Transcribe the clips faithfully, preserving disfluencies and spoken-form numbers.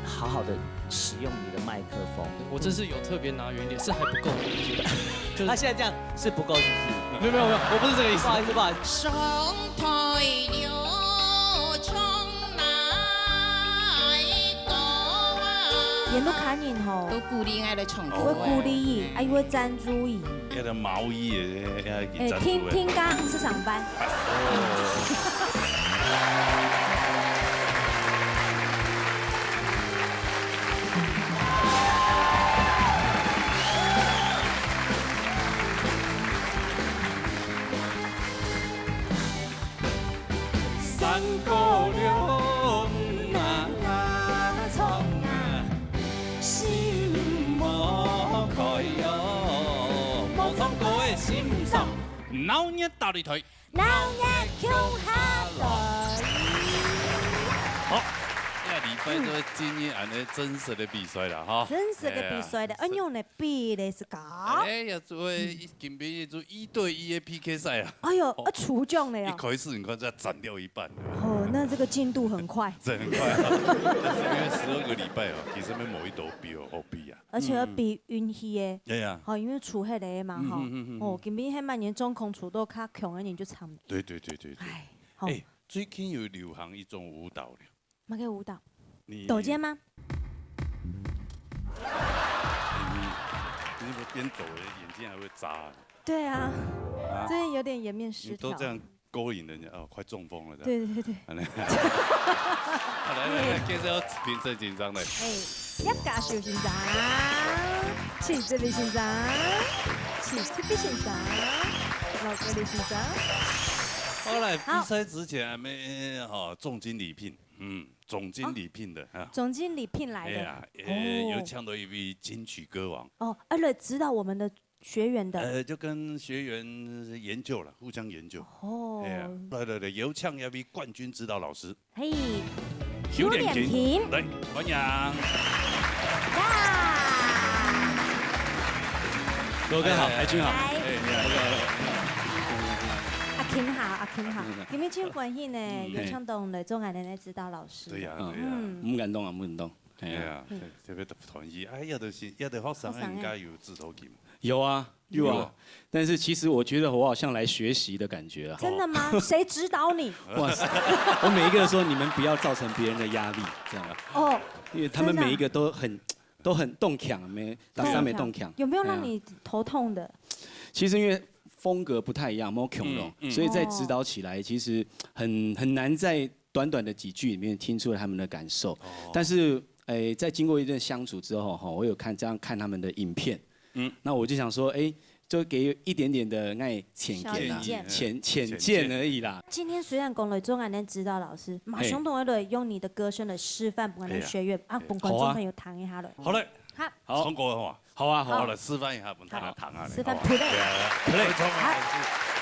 好好的使用你的麦克风。我这是有特别拿远一点，是还不够远一点。就是他现在这样是不够，是不是？没有，没有，没有，我不是这个意思。不好意思，不好意思。上台了，唱哪一个啊？演到客人吼，都鼓励𠊎來唱歌。會鼓勵伊，啊，又會贊助伊。 該个毛衣个，該个贊助个。哎，聽，聽歌毋使上班。山歌了，啊，唱啊，心莫開喲，無唱歌个心上。鬧熱大擂台，鬧熱共下來。好，這禮拜就係進入恁呢真實个比賽了哈。真實个比賽了，哎呀，哎，仰般呢？ 比咧係講。哎呀，做，今晡日做一對一个P K賽啊。哎喲，哦，要出將了呀。一開始你看，才斬掉一半。哦，那這個進度很快。這很快啊。因為十二個禮拜哦，其實無一道比哦，好比啊。而且要比運氣耶。對呀。好，因為出黑的嘛，哈。嗯，嗯，嗯，嗯，嗯。哦，今晡日還蠻嚴重，空出到較強的人就慘。對，對，對，對，對。哎，好。哎，最近有流行一種舞蹈咧。 麼个舞蹈？你抖肩嗎？你，你，你邊走，眼睛還會眨啊。對啊，啊？最近有點顏面失調。你都這樣勾引人家，哦，快中風了，這樣。對，對，對。好，來，來，來，介紹評審先生來。哎，葉家秀先生，徐志禮先生，徐志禮先生，羅國立先生。好，來，好。比賽之前，還沒，吼，重金禮聘。 嗯，總經理聘的啊。總經理聘來的。哎呀，呃，哦。有請到一位金曲歌王。哦，而且指導我們的學員的。呃，就跟學員研究了，互相研究。哦。哎呀，來，來，來，有請一位冠軍指導老師。嘿，邱典平。邱典平。來，歡迎。呀。羅哥好，哎，海軍好。嗨。哎，你好。阿勤好，阿勤好。嗯。今日真歡喜呢，嗯。有請到我們的鍾愛玲來指導老師。 對呀，嗯。對呀。嗯。毋敢當啊，毋敢當。哎呀。對啊，嗯。特，特別的團體，哎呀，都是，有的學生應該有指導佢嘛。有啊，有啊。有啊。但是其實我覺得我好像來學習的感覺啊。真的嗎？誰指導你？哇塞，我每一個都說，「你們不要造成別人的壓力」，這樣。哦，因為他們每一個都很，真的啊。都很動強，每，大家每動強。動強。有沒有讓你頭痛的？哎呀。其實因為風格不太一樣，無共樣，嗯，嗯。所以在指導起來其實很，哦。很難在 短短的幾句裡面聽出了他們的感受。哦。但是，誒，在經過一陣相處之後，吼，我有看，這樣看他們的影片，嗯。那我就想說，誒，就給一點點的，哎，淺見啦，小意見。淺，淺見而已啦。今天雖然講來鍾愛玲指導老師，馬上都會用你的歌聲來示範，分𠊎等學員，哎呀。啊，分觀眾朋友聽一下咯。好嘞。好。好。唱歌好啊。 好啊，好啊。好，來示範一下，分大家聽下咧。好，示範，好不好？Play。對啊，play。好。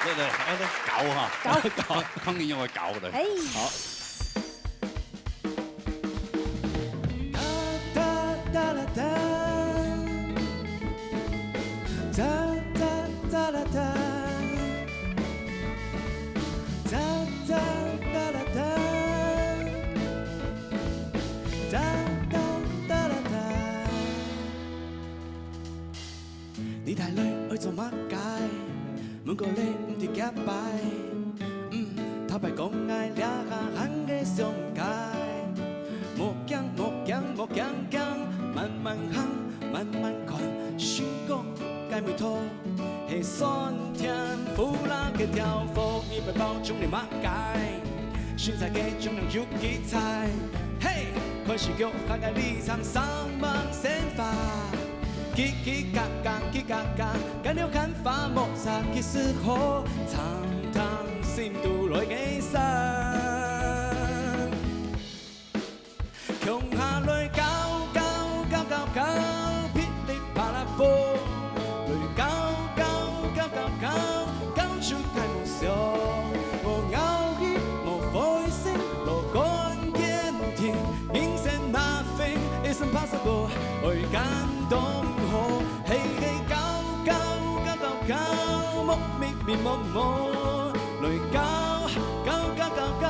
對，對，對，那個搞哈。搞。搞，當然用來搞的。哎。好。你大女愛做麼个？問過你毋知幾擺。嗯，頭擺講愛這下行个上界。莫驚，莫驚，莫驚驚，慢慢行，慢慢看，成功該毋會拖。係酸甜苦辣个調和，你背包中了麼个？身材个重量有幾在？嘿，看時局下个立場，上網生活。 嘰嘰嘎嘎，嘰嘎嘎，干了看法，莫啥个時候，長長心肚內个傷。共下來搞，搞，搞，搞，噼里啪啦啵。來搞，搞，搞，搞，搞，搞出大夢想。無猶豫，無灰心，樂觀堅定，人生nothing is impossible。 愛感動好，嘿嘿搞，搞，搞，搞，搞，莫迷迷茫茫。來搞，搞，搞，搞，搞，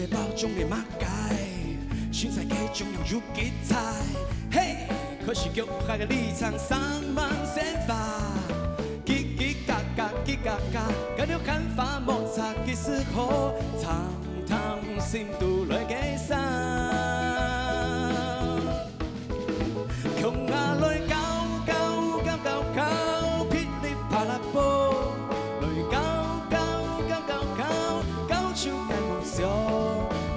包中个麼个，身材个中央有幾彩。嘿，可是腳下个里長生猛生發，嘰嘰嘎嘎，嘰嘎嘎，甲了看法莫擦，其實好，長長心肚內个傷。 共下來搞，搞，搞，搞，搞，噼里啪啦啵。來搞，搞，搞，搞，搞，搞出个夢想。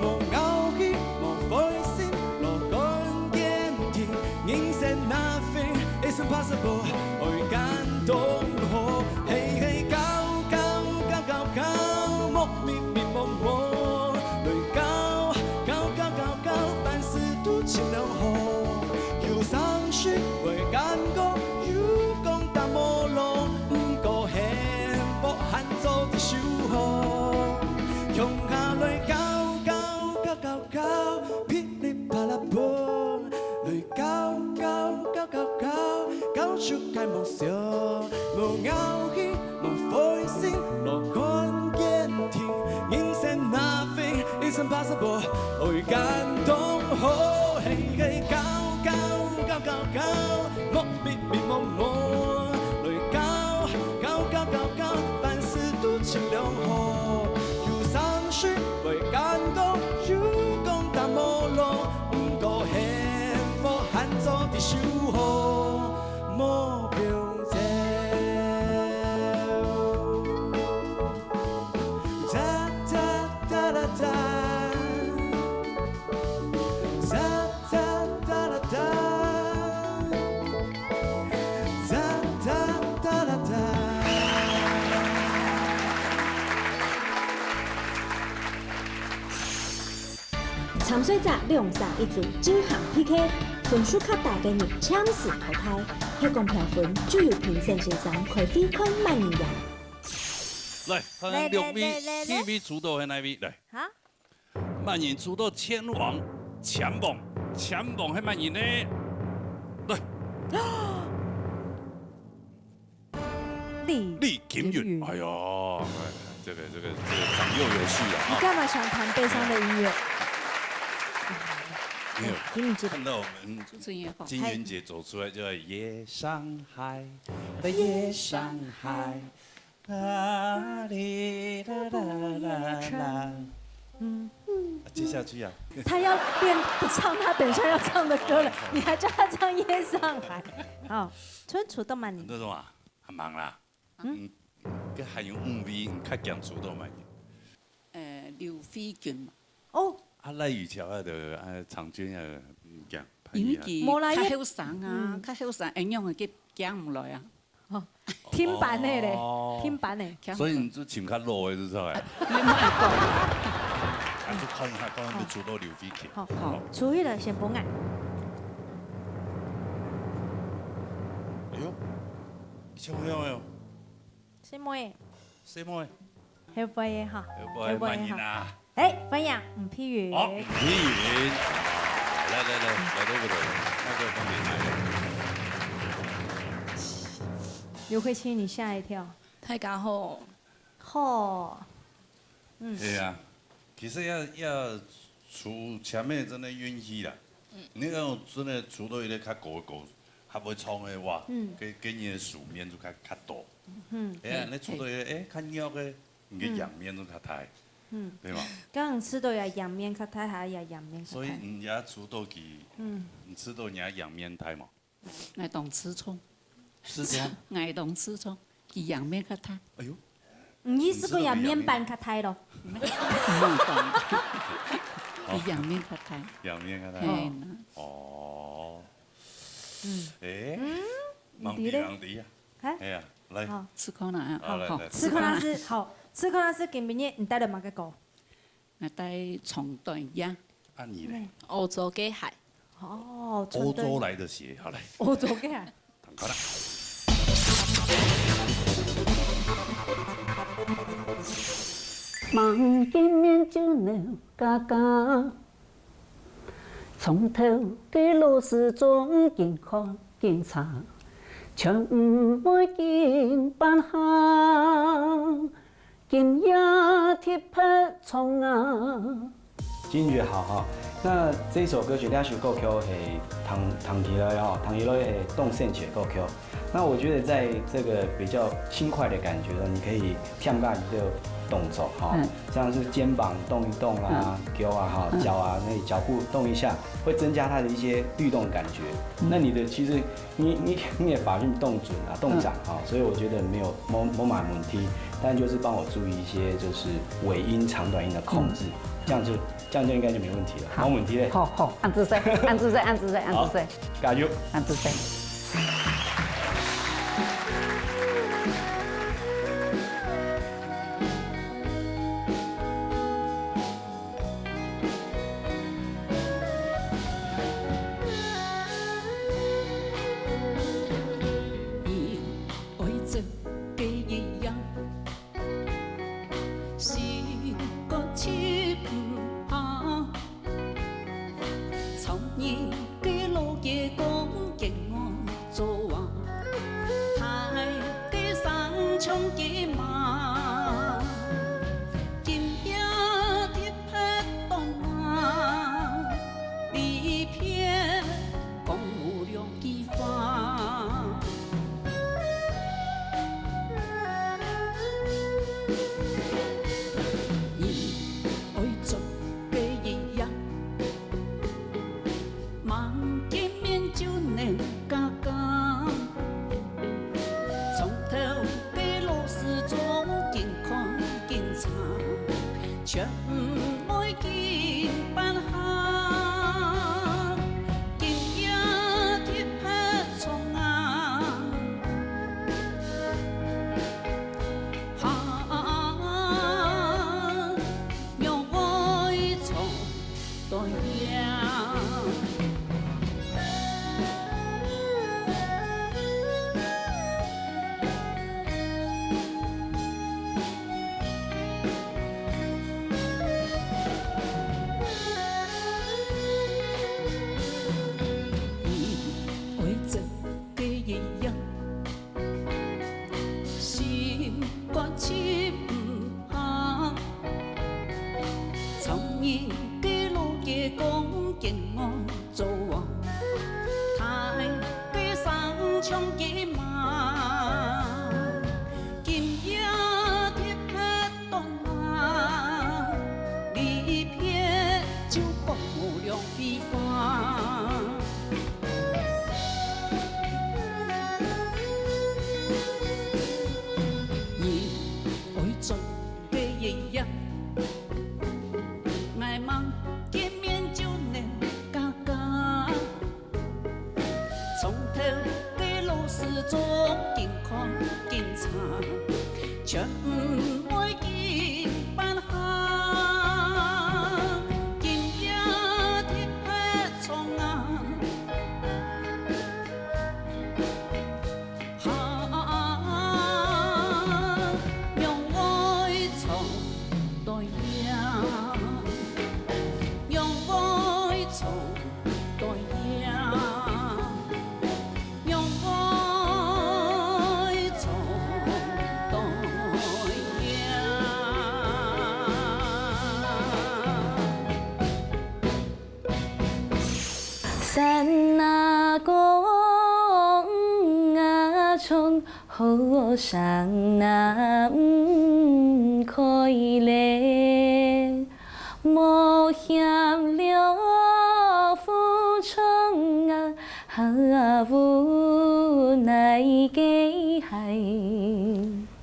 無憢氣，無灰心，樂觀堅定。人生nothing is impossible，愛感動好。嘿嘿，搞，搞，搞，搞，搞，莫迷迷茫茫。來搞，搞，搞，搞，搞，凡事都盡量好。 有傷心會感覺，有講大無路，毋過幸福還做得守護。共下來搞，搞，搞，搞，搞，噼里啪啦啵。來搞，搞，搞，搞，搞，搞出个夢想。無憢氣，無灰心，樂觀堅定。人生nothing is impossible，愛感動好。嘿嘿，搞，搞，搞，搞，搞，莫迷迷茫茫。來搞，搞，搞，搞，搞，凡事都盡量好。有傷心會感動，有講大無路，毋過幸福還做得守護。 目標走。噠噠噠啦噠，噠噠噠啦噠，噠噠噠啦噠。 參賽者兩儕一組進行P K，分數較低个人暫時淘汰，係講評分就由評審先生開會看麼人贏。來，看看六位，來，來，來，來。第一位抽到係哪位？來。哈？麼人抽到錢王？錢王，錢王係麼人呢？來。 李李金云，金云。哎呦，哎，这个这个这个长幼有序啊，你干嘛想弹悲伤的音乐？没有，金云姐，看到我们主持人也好，金云姐走出来就要夜上海，夜上海，啦哩啦啦啦啦。嗯，啊，接下去啊，他要练唱他等一下要唱的歌了，你还叫他唱夜上海？好，春楚动漫你。你知道吗？ 阿孟啦，嗯，該還有五位，你較驚抽到麼人？呃，劉慧君嘛。哦。啊，賴雨喬啊，就啊，長君啊，毋驚，怕伊啊。因為佢無啦，較後生啊，嗯。較後生，恁樣个佢驚毋來啊。哦，聽版的咧，哦。聽版的。驚毋來。所以你就尋較老的，是毋係？你莫講。啊，就看一下，看有無抽到劉慧君。好，好，好。抽起來先分𠊎。哎喲，小朋友喲。 細妹。細妹。後背个哈。後背个麼人啊？後背个哈。哎，歡迎吳碧雲。哦，吳碧雲。來，來，來，來到舞台，麥克風給她。劉慧卿，你嚇一跳。大家好。好。 嗯。對啊，其實要，要抽籤个真个運氣啦。嗯。你講真个抽到一個較高个高，較會唱个話，嗯。該，該你个輸面就較，較多。嗯，對啊，嘿，你抽到一個，嘿。欸，較弱个，你个贏面就較大。嗯。對嘛？剛剛抽到个贏面較大，還係贏面較大？所以你也抽到佢，嗯。你抽到你个贏面大嘛？ 𠊎當自重。自重？𠊎當自重，佢贏面較大。哎喲。你意思講贏面板較大咯？毋好講。佢贏面較大。贏面較大。嘿吶。哦。嗯。欸，嗯，毋知咧。吂知，吂知啊。嘿？哎呀，來。好。試看啊，好，來，好，來。試看啊，試看啊。試，好，試看啊，試今晡日你帶了麼个歌？ 𠊎帶長短褲。啊，你咧？嗯。歐洲个鞋。哦，歐洲來的鞋，好來。歐洲个鞋。同款啦。望見面就能嘎嘎，從頭个路始終緊看緊查，全毋會緊辦好。 今夜特別唱啊，金音觉好哈。那这首歌曲，这首歌曲是弹，弹起来哈，弹起来是动身体的歌曲。那我觉得在这个比较轻快的感觉呢，你可以添加一个动作哈，嗯。像是肩膀动一动啊，嗯。脚啊哈，嗯。脚啊，那脚步动一下，会增加它的一些律动的感觉。嗯。那你的其实你，你，你的发音动准啊，动掌哈，嗯。所以我觉得没有，没，没蛮问题，但就是帮我注意一些就是尾音、长短音的控制，嗯。这样就，这样就应该就没问题了，好。没问题嘞。好，好，恁仔細，恁仔細，恁仔細，恁仔細。好，加油。恁仔細。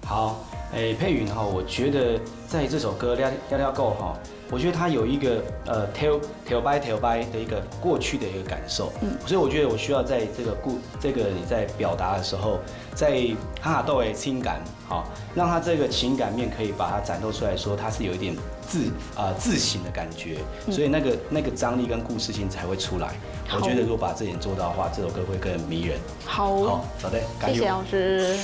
好，诶，佩云哈，我觉得在这首歌《撩撩狗》哈，我觉得它有一个，呃，头，头擺头擺的一个过去的一个感受，嗯。所以我觉得我需要在这个故，这个你在表达的时候，在哈哈豆的情感，好，让他这个情感面可以把它展露出来说，它是有一点自，呃，自省的感觉，嗯。所以那个，那个张力跟故事性才会出来。好。我觉得如果把这点做到的话，这首歌会更迷人。好。好，好的，加油。谢谢老师。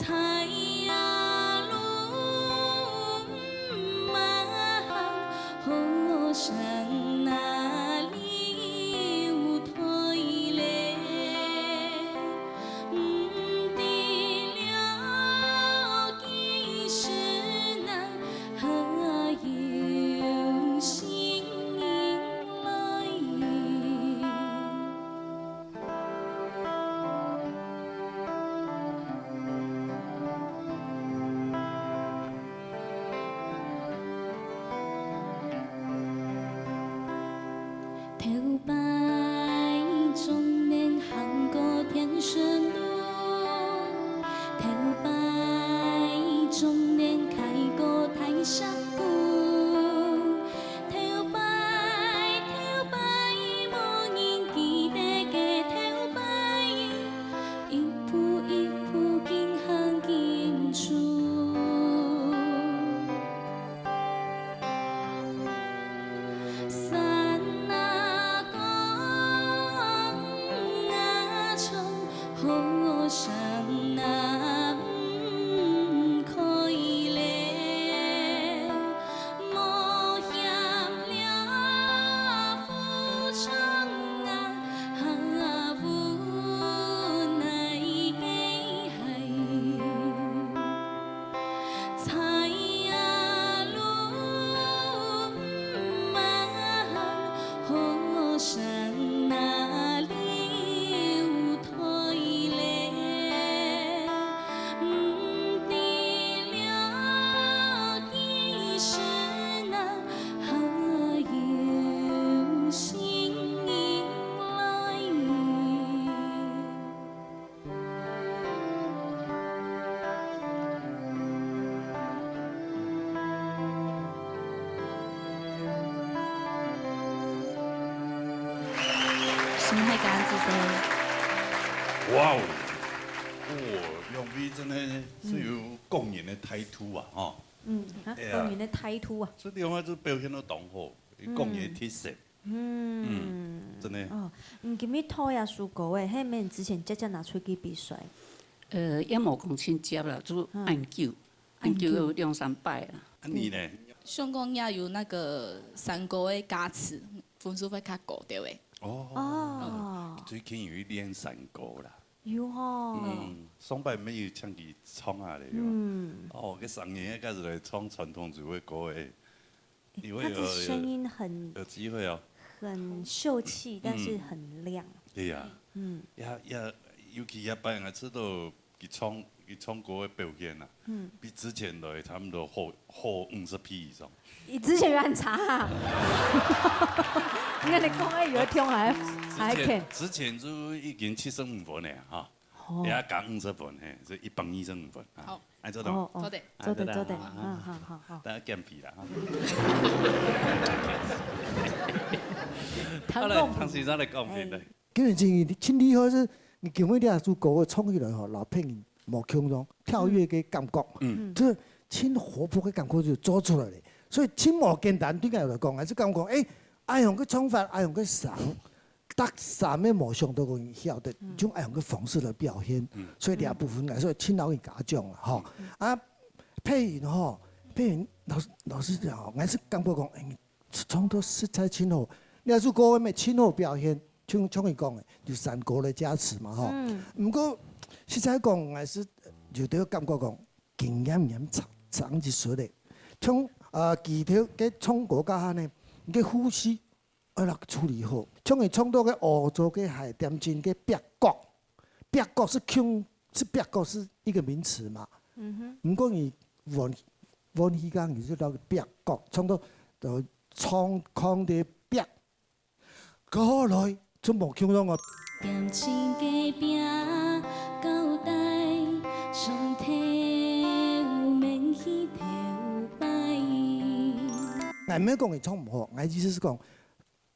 在呀路嘛行，好生那流淌咧，毋知了幾時那，還有聲音來。 頭擺總免行過天順路，頭擺總免開過大石牯，頭擺，頭擺無人記得个頭擺，一步一步緊行緊出。 山啊江啊長，河山啊毋開咧，無險了浮長啊，下有哪个海。 在呀路嘛行，河山啊流淌咧，毋知了幾時那，還有聲音來。 辛苦大家，謝謝。哇哦，哦，兩位真的是有個人的態度啊，吼。嗯，啊，哎呀，個人的態度啊。這地方就表現得當好，個人的特色。 嗯，真的。哦，你今日討這首歌誒，係毋係之前輒輒拿出去比賽？呃，也無講盡輒啦，就恁久，嗯。恁久有兩三擺啦。啊，你呢？想講也有那個山歌的加持，分數會較高，對毋對？哦。哦。最近有去練山歌啦。有吼。嗯，上擺乜有請佢唱下咧，有無？嗯。哦，該三年開始來唱傳統族的歌誒。 因為有，他的聲音很，有機會哦。很秀氣，但是很亮。嗯。對呀。嗯。呀，呀，尤其這擺𠊎知道佢唱，佢唱歌的表現啊，嗯。比之前來差不多好，好五十倍以上。比之前有很差啊。你看你講，哎，有一天還，之前，還可以。之前就已經七十五分了哈。 哦。也加五十分，嘿，所以一百二十五分啊。好。哎，做得。哦，哦，做得。做得，哎，做得，做得。啊，好，好，好，好。大家減肥啦，哈。好了，唐先生來講評論。哎。今日真，真厲害，是你今日這首歌唱起來吼，摎別人無共樣，跳躍个感覺，嗯。就是真活潑个感覺就做出來了。所以真無簡單，對𠊎來講，還是感覺，哎，恁樣个唱法，恁樣个聲， 逐儕乜無想到講曉得，嗯。用恁樣个方式來表現。嗯。所以這部分來說，盡老人家獎啦，吼。嗯。啊，配音吼，配音老實，老實講吼，𠊎係感覺講，哎，唱到實在盡好。這首歌乜盡好表現，像，像你講个，有山歌个加持嘛，吼。嗯。毋過，實在講，𠊎係有兜感覺講，經驗嚴差，差一息仔。像，呃，其他个唱歌家下呢，你个呼吸 愛來處理好。像你唱到个《烏糟个海》，點睛个壁角，壁角係共，係壁角係一個名詞嘛。嗯哼。毋過你換，換去講，你就那個壁角，唱到，呃，唱，唱个壁，過來，就無共樣哦。點睛个壁，交代，上帝有免去頭擺。𠊎毋係講你唱毋好，𠊎意思係講，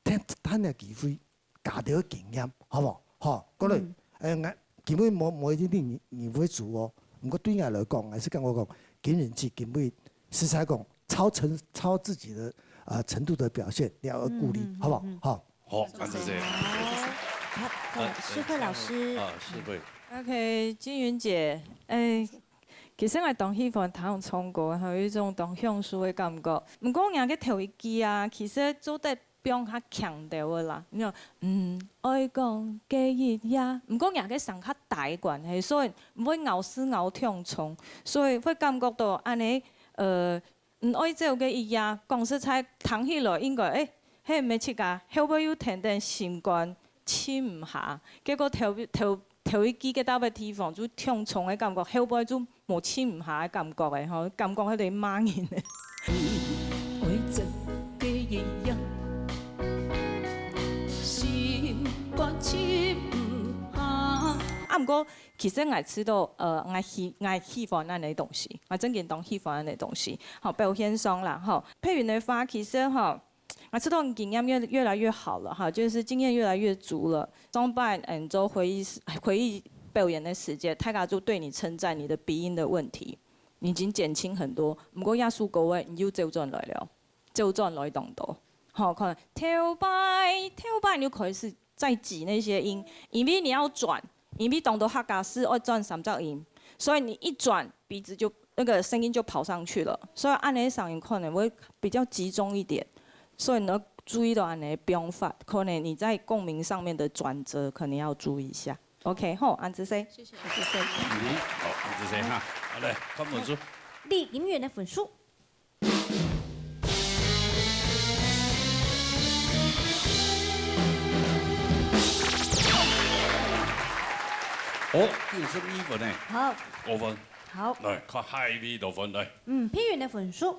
趁，趁這機會，加兜經驗，好無？吼，各位，嗯。呃，𠊎，今日無，無一定你，你會輸哦。毋過對𠊎來講，𠊎係感覺講，今日係今日，實在講，超成，超自己的，呃，程度的表現，你要有鼓勵，嗯，嗯，好不好？嗯，嗯。好。好，感謝。好，好，呃，世慧老師。啊，世慧。OK，金云姐，哎，其實𠊎當喜歡聽唱歌，還有一種當享受个感覺。毋過𠊎个頭一句啊，其實做得放較強調个啦。你講，嗯，愛講个一夜，毋過𠊎个聲較低關係，所以毋會咬字咬暢唱，所以會感覺到恁呢，呃，嗯，愛走个一夜，講實在聽起來應該，誒，係毋係自家後背又跈等心肝，靜毋下。結果頭頭頭一句个到个地方就暢唱个感覺，後背就無靜毋下个感覺誒，吼，感覺係在罵人誒。愛走个一夜，心肝靜毋下。啊，毋過其實𠊎知道，呃，𠊎喜𠊎喜歡恁呢東西，𠊎真經當喜歡恁呢東西。好，表現上啦，吼，佩雲个話，其實吼。 啊，這段經驗越越來越好了哈，就是經驗越來越足了。上擺嗯做回憶回憶表演的時間，大家就對你稱讚你的鼻音的問題，你已經減輕很多。毋過這首歌誒，你又走轉來了，走轉來當多。好，可能頭擺頭擺你就開始再擠那些音，因為你要轉，因為當多客家是愛轉三隻音，所以你一轉，鼻子就那個聲音就跑上去了，所以恁呢聲音可能會比較集中一點。所以呢，注意到恁呢變化，可能你在共鳴上面的轉折，可能要注意一下。OK，好，恁仔細。謝謝。謝謝。嗯，好，恁仔細哈。好嘞，看分數。李金元的分數。 哦，九十二分呢。好。五分。好。來，看下一位得分，來。嗯，佩雲的分數。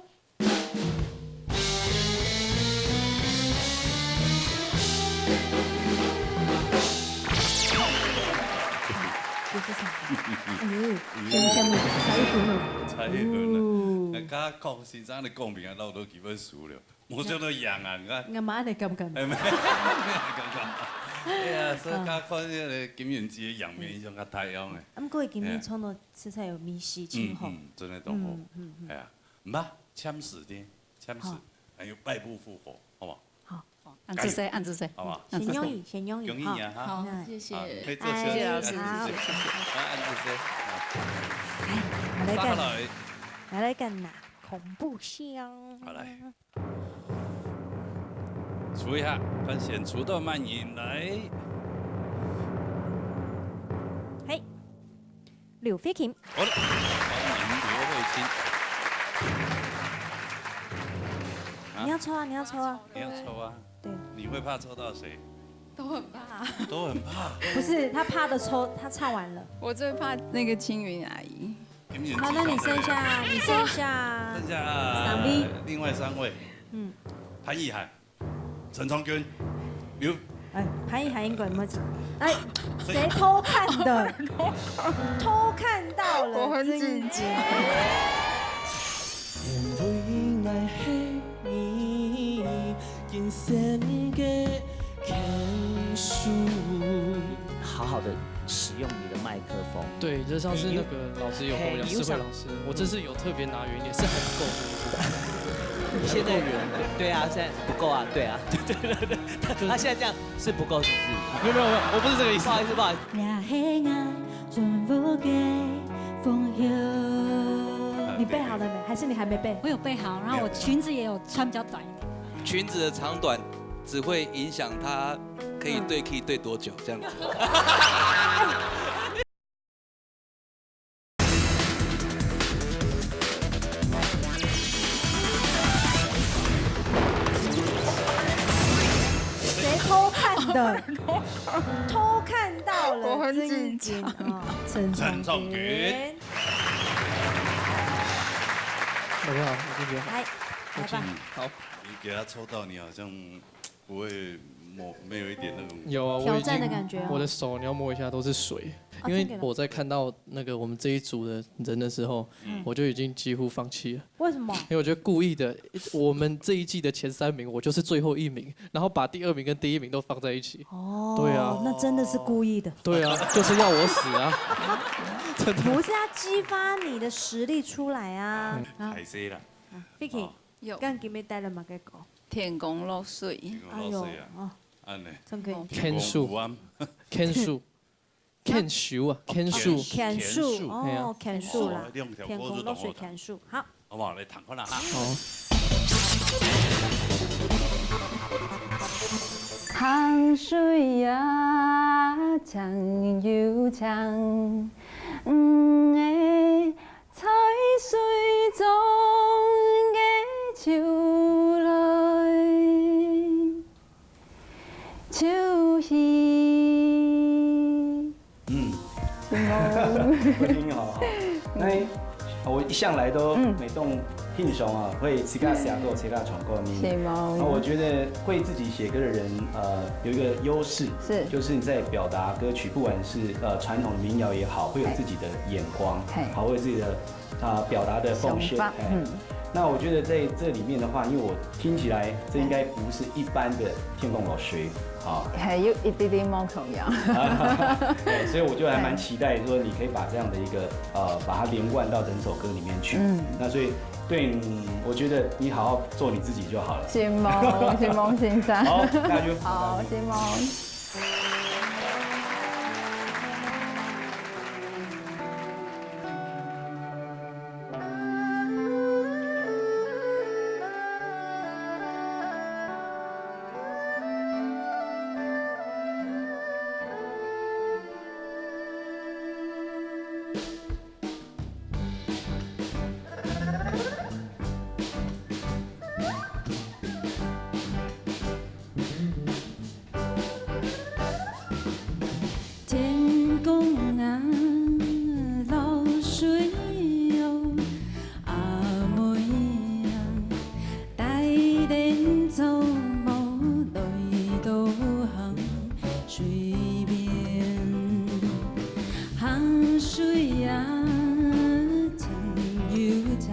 九十三分。哎呦，羨慕羨慕，差一分了。差一分了。哦。哎，剛剛講先生的共鳴啊，老多幾分數了。 無想到贏啊，你看。𠊎嘛恁呢感覺。哎，沒有，沒有感覺。哎呀，所以大家看這個金元節的贏面，印象較大樣誒。啊，毋過今日唱到實在有味緒，真好。嗯，嗯，真的當好。嗯，嗯，嗯。哎呀，毋怕，暫時的，暫時。好。還有敗部復活，好不好？好。好，恁仔細，恁仔細。好不好？嗯，恁仔細。先用力，先用力，恭喜你啊，哈。好，哎。謝謝。啊，可以做事，謝謝老師，謝謝，謝謝。啊，恁仔細。啊。哎，來看。接下來。來，來看哪，恐怖箱。好，來。 除一下，看選出多少人來。嘿，劉慧卿。好了，歡迎劉慧卿。啊？你要抽啊，你要抽啊。你要抽啊？對。你會怕抽到誰？都很怕。都很怕？不是，他怕的抽，他唱完了。我最怕那個青雲阿姨。 好，那你剩下，你剩下剩下三位。另外三位，嗯。潘奕涵、陳昭君、劉，哎，潘奕涵應該沒有唱。哎，誰偷看的？偷看到了，我很緊張。真的。因為愛係你，今生个牽手。好好地使用你的麥克風。對，就像是那個老師有跟我講，嘿，你有想，世輝老師，我這次有特別拿遠一點，是還不夠遠。你現在，不夠遠。對啊，現在不夠啊，對啊，對對對對，他現在這樣是不夠，是不是？沒有沒有沒有，我不是這個意思。不好意思，不好意思。你背好了沒？還是你還沒背？我有背好，然後我裙子也有穿比較短一點。裙子的長短只會影響他可以對key對多久，這樣子。 誰偷看的？偷看到了，我很緊張。真緊哦，陳昭君。陳昭君。老師好，我是覺得好。來，來吧。嗯，好。你給他抽到，你好像不會摸，沒有一點那種有啊，我已經，挑戰的感覺哦。我的手，你要摸一下，都是水。哦，因為真的嗎？我在看到那個我們這一組的人的時候，嗯。我就已經幾乎放棄了。 為什麼？因為我覺得故意的，我們這一季的前三名，我就是最後一名，然後把第二名跟第一名都放在一起。哦，對啊。那真的是故意的。對啊，就是要我死啊。真的。不是要激發你的實力出來啊。嗯。啊。歹勢啦。啊，Vicky，哦。有。剛今日帶了麼个歌？天公落水。天公落水啊。哎呦，哦。恁呢。真可以。哦。Ken Su。天公有暗。Ken Su。牽手啊，牽手。牽手，牽手。嘿啊。哦，牽手啦。哦，你用條歌就懂了。天空落水牽手，好。好不好？來，彈看啦哈。好。行水啊，長又長，魚仔在水中个就來。 就去。嗯。是無？我聽好哈。那我一向來都嗯每當欣賞啊，會自家寫歌、自家唱歌呢。是無？那我覺得會自己寫歌的人，呃，有一個優勢，是就是你在表達歌曲，不管是呃傳統民謠也好，會有自己的眼光，嘿好，會有自己的啊、表达的奉献。想法，哎，嗯。那我觉得在这里面的话，因为我听起来这应该不是一般的天公老师，啊。还有一点点毛孔呀。对，所以我就还蛮期待说，你可以把这样的一个呃，把它连贯到整首歌里面去。嗯。那所以对，嗯，我觉得你好好做你自己就好了。承蒙，承蒙先生。好，那就好，承蒙。天公啊，落水哦，阿妹啊，大人做無來到行水面，行水啊，長又長。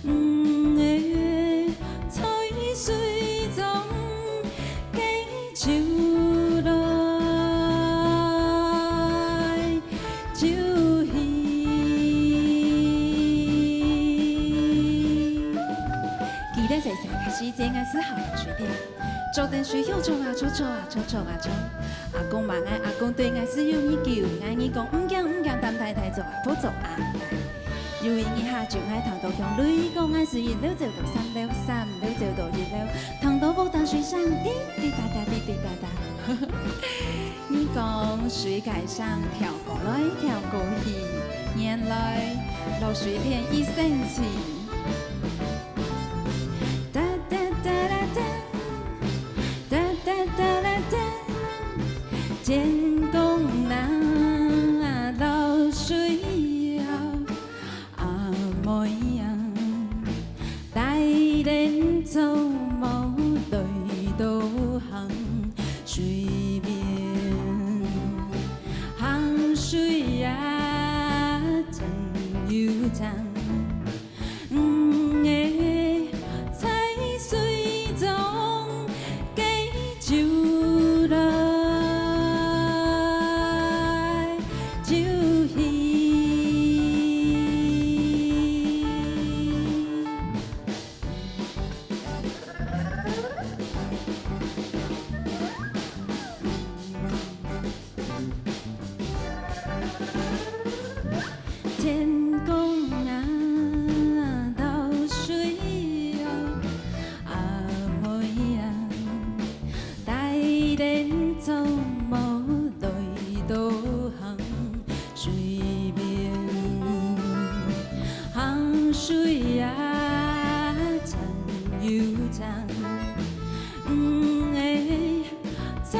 魚仔在水中，該就來就去。記得細細个時節，𠊎係好好水个。 做等水，又做啊做，做啊做，做啊做。阿公罵𠊎，阿公對𠊎係有義救，𠊎義講，毋驚毋驚，擔大大做啊，不做啊。有一日下晝，𠊎聽到響雷公，𠊎係一路走到三樓，三樓走到一樓，聽到屋頂水聲滴滴答答，滴滴答答。義講水該聲跳過來跳過去，原來落水天一生情。 噠噠噠啦噠，噠噠噠啦噠，天公啊，落水啊，阿妹啊，大人做無來到行水面，行水啊，長又長。 魚仔在水中，該就來就去。 天公啊，落水啊，阿妹啊，大人做無來到行水面，行水啊，長又長。 魚仔在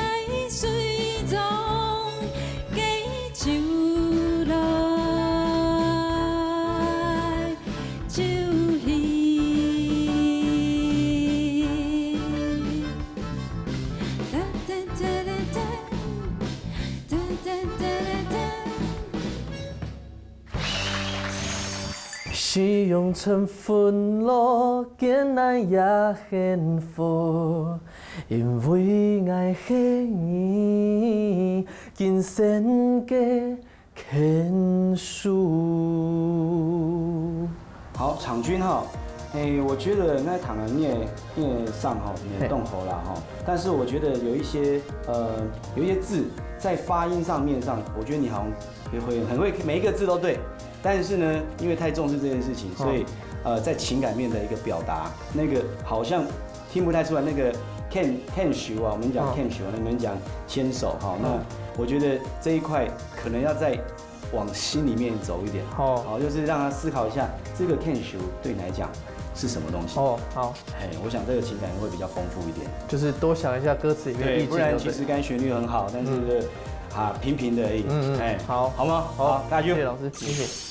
水中，該就來就去。噠噠噠啦噠，噠噠噠啦噠。 好，昶君哈，欸，我覺得𠊎聽了你个，你个聲吼，你个動喉啦吼，但是我覺得有一些，呃，有一些字，在发音上面上，我觉得你好像会很会每一个字都对，但是呢，因为太重视这件事情，所以呃，在情感面的一个表达，那个好像听不太出来。那个 can can 手啊，我们讲 can 手，那你们讲牵手哈，那我觉得这一块可能要再往心里面走一点，好，好，就是让他思考一下这个 can 手对你来讲是什么东西。哦，好，哎，我想这个情感会比较丰富一点。就是多想一下歌词里面的意境，对，不然其实刚才旋律很好，但是这个啊平平的而已。嗯嗯，哎，好，好吗？好，大家就谢谢老师，谢谢。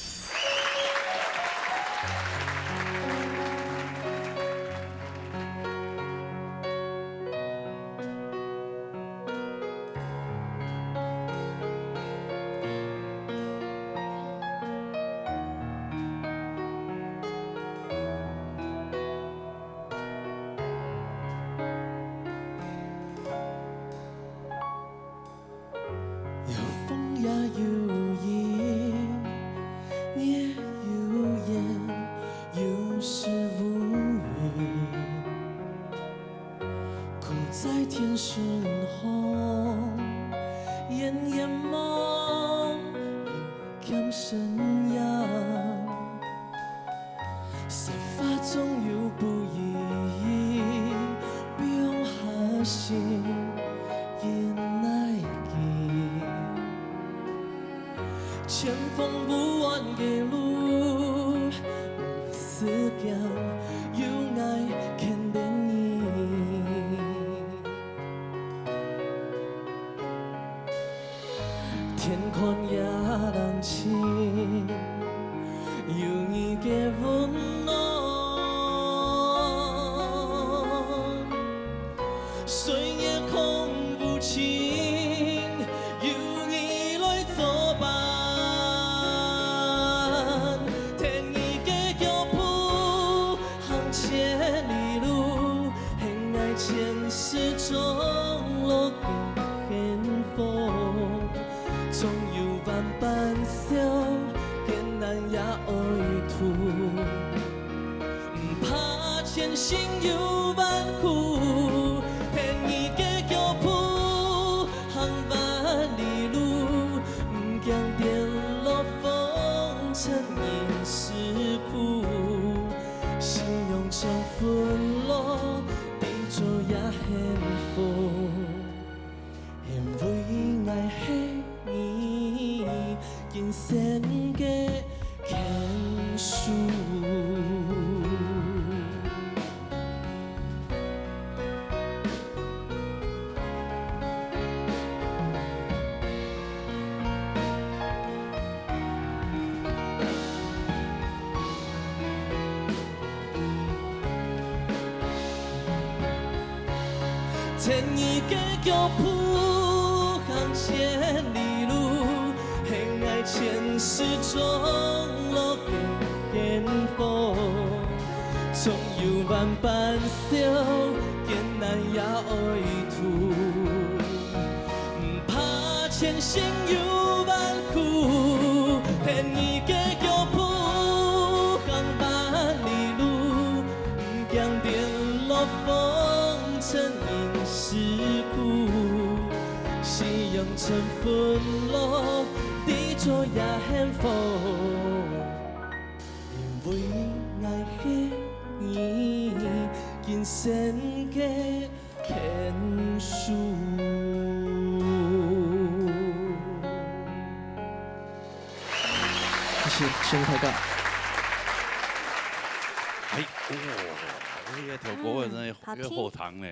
有风也有雨，也有雁，有时无语。苦在天上风，远远望，又欠身影。 说话总有不易，放下心，人来行。前方无岸个路，毋使惊，有爱牵等你。 天空也冷清，有你个温暖。岁月空无情，有你来作伴。跈你个脚步，行千里路， 很爱前世种落个幸福，总有万般笑，艰难也爱渡。毋怕前行有万苦，跈你个脚步，行万里路，毋惊跌落风尘人世苦。 信仰像粉落，地做也幸福。因为爱是你，今生个牵手。 跈你个脚步行千里路，很爱前世种落个幸福。总有万般笑，艰难也爱渡。 毋怕前行有万苦，跈你个脚步行万里路，毋惊跌落风尘人世苦。信仰像粉落，地做也幸福。因为爱是你，今生个 牵手。谢谢，谢谢大家。哎，哦，这个跳过真的好听。有点后堂呢。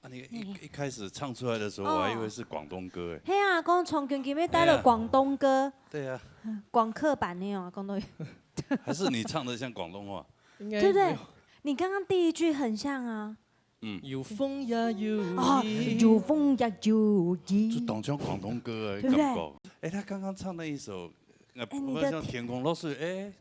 啊，你一，一开始唱出来的时候，我还以为是广东歌哎。嘿啊，讲从今今日带了广东歌，对啊，广客版的哦，广东。还是你唱得像广东话？应该对不对？没有。你刚刚第一句很像啊。 嗯。有风也有雨。啊，有风也有雨。就当像广东歌的感觉。对不对？哎，他刚刚唱那一首，呃，哎，你的好像天空落水，哎，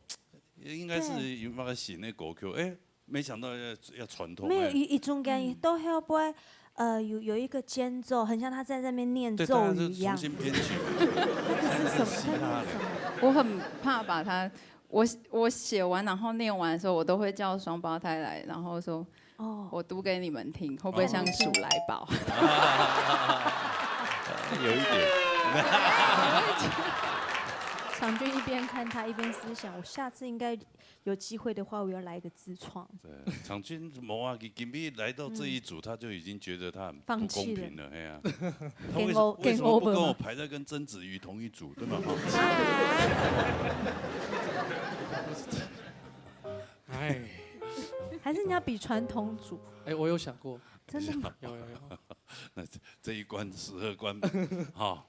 应该是有那个新的歌曲，哎，没想到要，要传统，没有，哎。一，一中间都会不会，呃，有，有一个间奏，很像他在那边念对，咒语一样。他是重新编曲。那个是什么？那个是什么？我很怕把它，我，我写完然后念完的时候，我都会叫双胞胎来，然后说，哦。我读给你们听，会不会像鼠来宝？有一点。昶均一边看他一边思想，我下次应该有机会的话，我要来一个自创。对，昶均没啊，你今天来到这一组，他就已经觉得他很不公平了，哎呀，他为什么为什么不跟我排在跟曾子瑜同一组，对吗？哈。哎，还是你要比传统组？哎，我有想过，真的吗？有有有，那这这一关十二关，哈，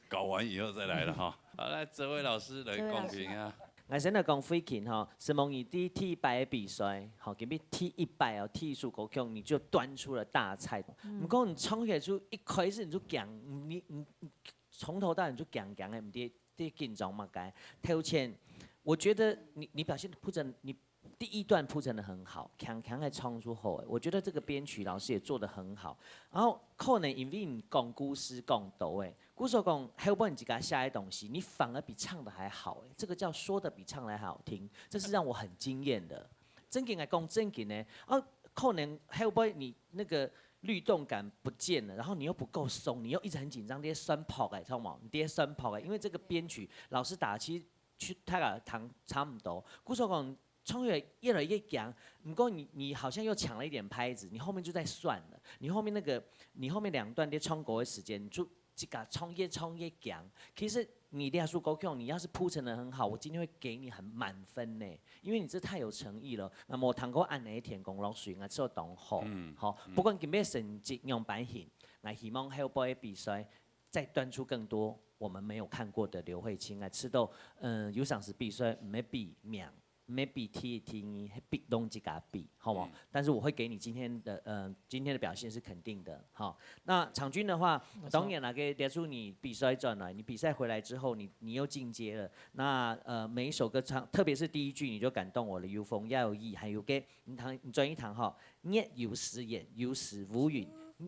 搞完以后再来了哈。好，来，哲伟老师来公平啊。 𠊎先來講慧琴吼，承蒙你第第一擺个比賽，吼，今日第一擺哦，第一首歌曲你就端出了大菜。毋過你唱起來就一開始你就驚，你你你從頭到尾你就驚驚个，毋知在緊張麼个。頭前，我覺得你你表現鋪陳，你第一段鋪陳得很好，強強个唱出後，我覺得這個編曲老師也做得很好。然後可能因為你講故事講多誒， 故所講，後背你自家寫个東西，你反而比唱的還好誒，這個叫說的比唱的還好聽，這是讓我很驚豔的。正經來講正經的，啊，可能後背你那個律動感不見了，然後你又不夠鬆，你又一直很緊張，這些酸跑誒，知道嗎？你這些酸跑誒，因為這個編曲老師打，其實去大家唱差不多。故所講，唱越越來越強，不過你你好像又搶了一點拍子，你後面就在算了，你後面那個你後面兩段在唱歌的時間，你就 自家唱越唱越強。其實你這首歌曲，你要是鋪陳得很好，我今天會給你很滿分呢，因為你這太有誠意了。那麼我聽過恁樣个天公落水，𠊎試著當好。嗯，好，嗯。不管今日成績樣般形，𠊎希望後背个比賽再端出更多我們沒有看過的劉慧卿，𠊎試著，嗯，有常時比賽毋係比名， 毋係比第一、第二，係比攏自家比，好無？嗯。但是我會給你今天的，呃，今天的表現是肯定的，好。那昶均的話，當然啦，給列出你比賽轉來，你比賽回來之後，你你又進階了。那呃，每一首歌唱，特別是第一句，你就感動我了，有風也有雨，還有个，你聽，你轉去聽吼，月有時圓，有時烏雲，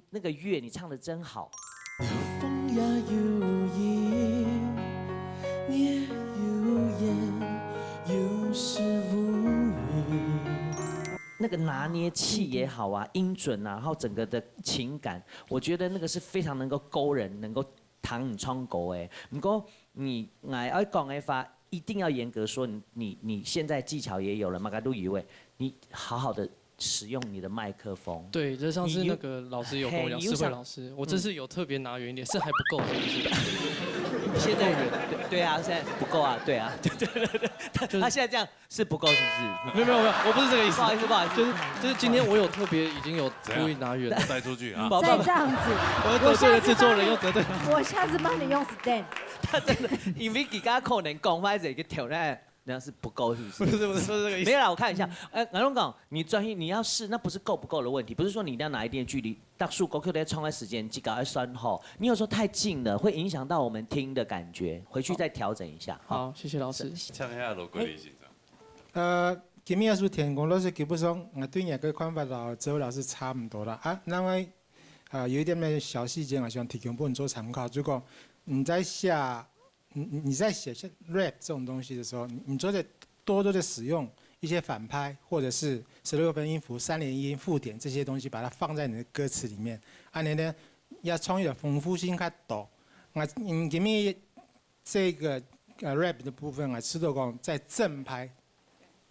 那個月你唱得真好。 有風也有雨，也有煙，有時無語。那個拿捏器也好啊，音準啊，然後整個的情感，我覺得那個是非常能夠勾人，能夠彈唱歌誒。不過你，𠊎愛講的話，一定要嚴格說，你你你現在技巧也有了，麼个都有誒，你好好的使用你的麥克風。對，這上次那個老師有跟我講，嘿，你有想世輝老師，我這次有特別拿遠一點，是還不夠，是不是？現在對對啊，現在不夠啊，對啊，對對對對，他他現在這樣是不夠，是不是？沒有沒有沒有，我不是這個意思，不好意思，不好意思，就是就是今天我有特別已經有故意拿遠了。帶出去啊！寶寶再這樣子，我又得罪了製作人，又得罪。我下次幫你用 stand。因為佢剛剛可能講話這個挑戰，那是不夠，是不是？不是不是不是這個意思沒有。啦，我看一下，呃，攏講，你專業你要試，那不是夠不夠的問題，不是說你一定要拿一定的距離，大樹高 Q 在唱的時間，自家要算好，你有時候太近了，會影響到我們聽的感覺，回去再調整一下。哈。好，謝謝老師。像遐羅國立先生，呃，今日也是天公老師，基本上我對你个看法摎周老師差不多啦。啊，另外，呃，有一點點小細節，我想提供分你做參考。如果你在寫，你你你在寫像 rap 這種東西的時候，你你做得多多的使用一些反拍，或者是十六分音符、三連音、附點這些東西，把它放在你的歌詞裡面，恁樣呢，也創意的豐富性較多。我嗯，今日這個呃 rap 的部分啊，試著講在正拍，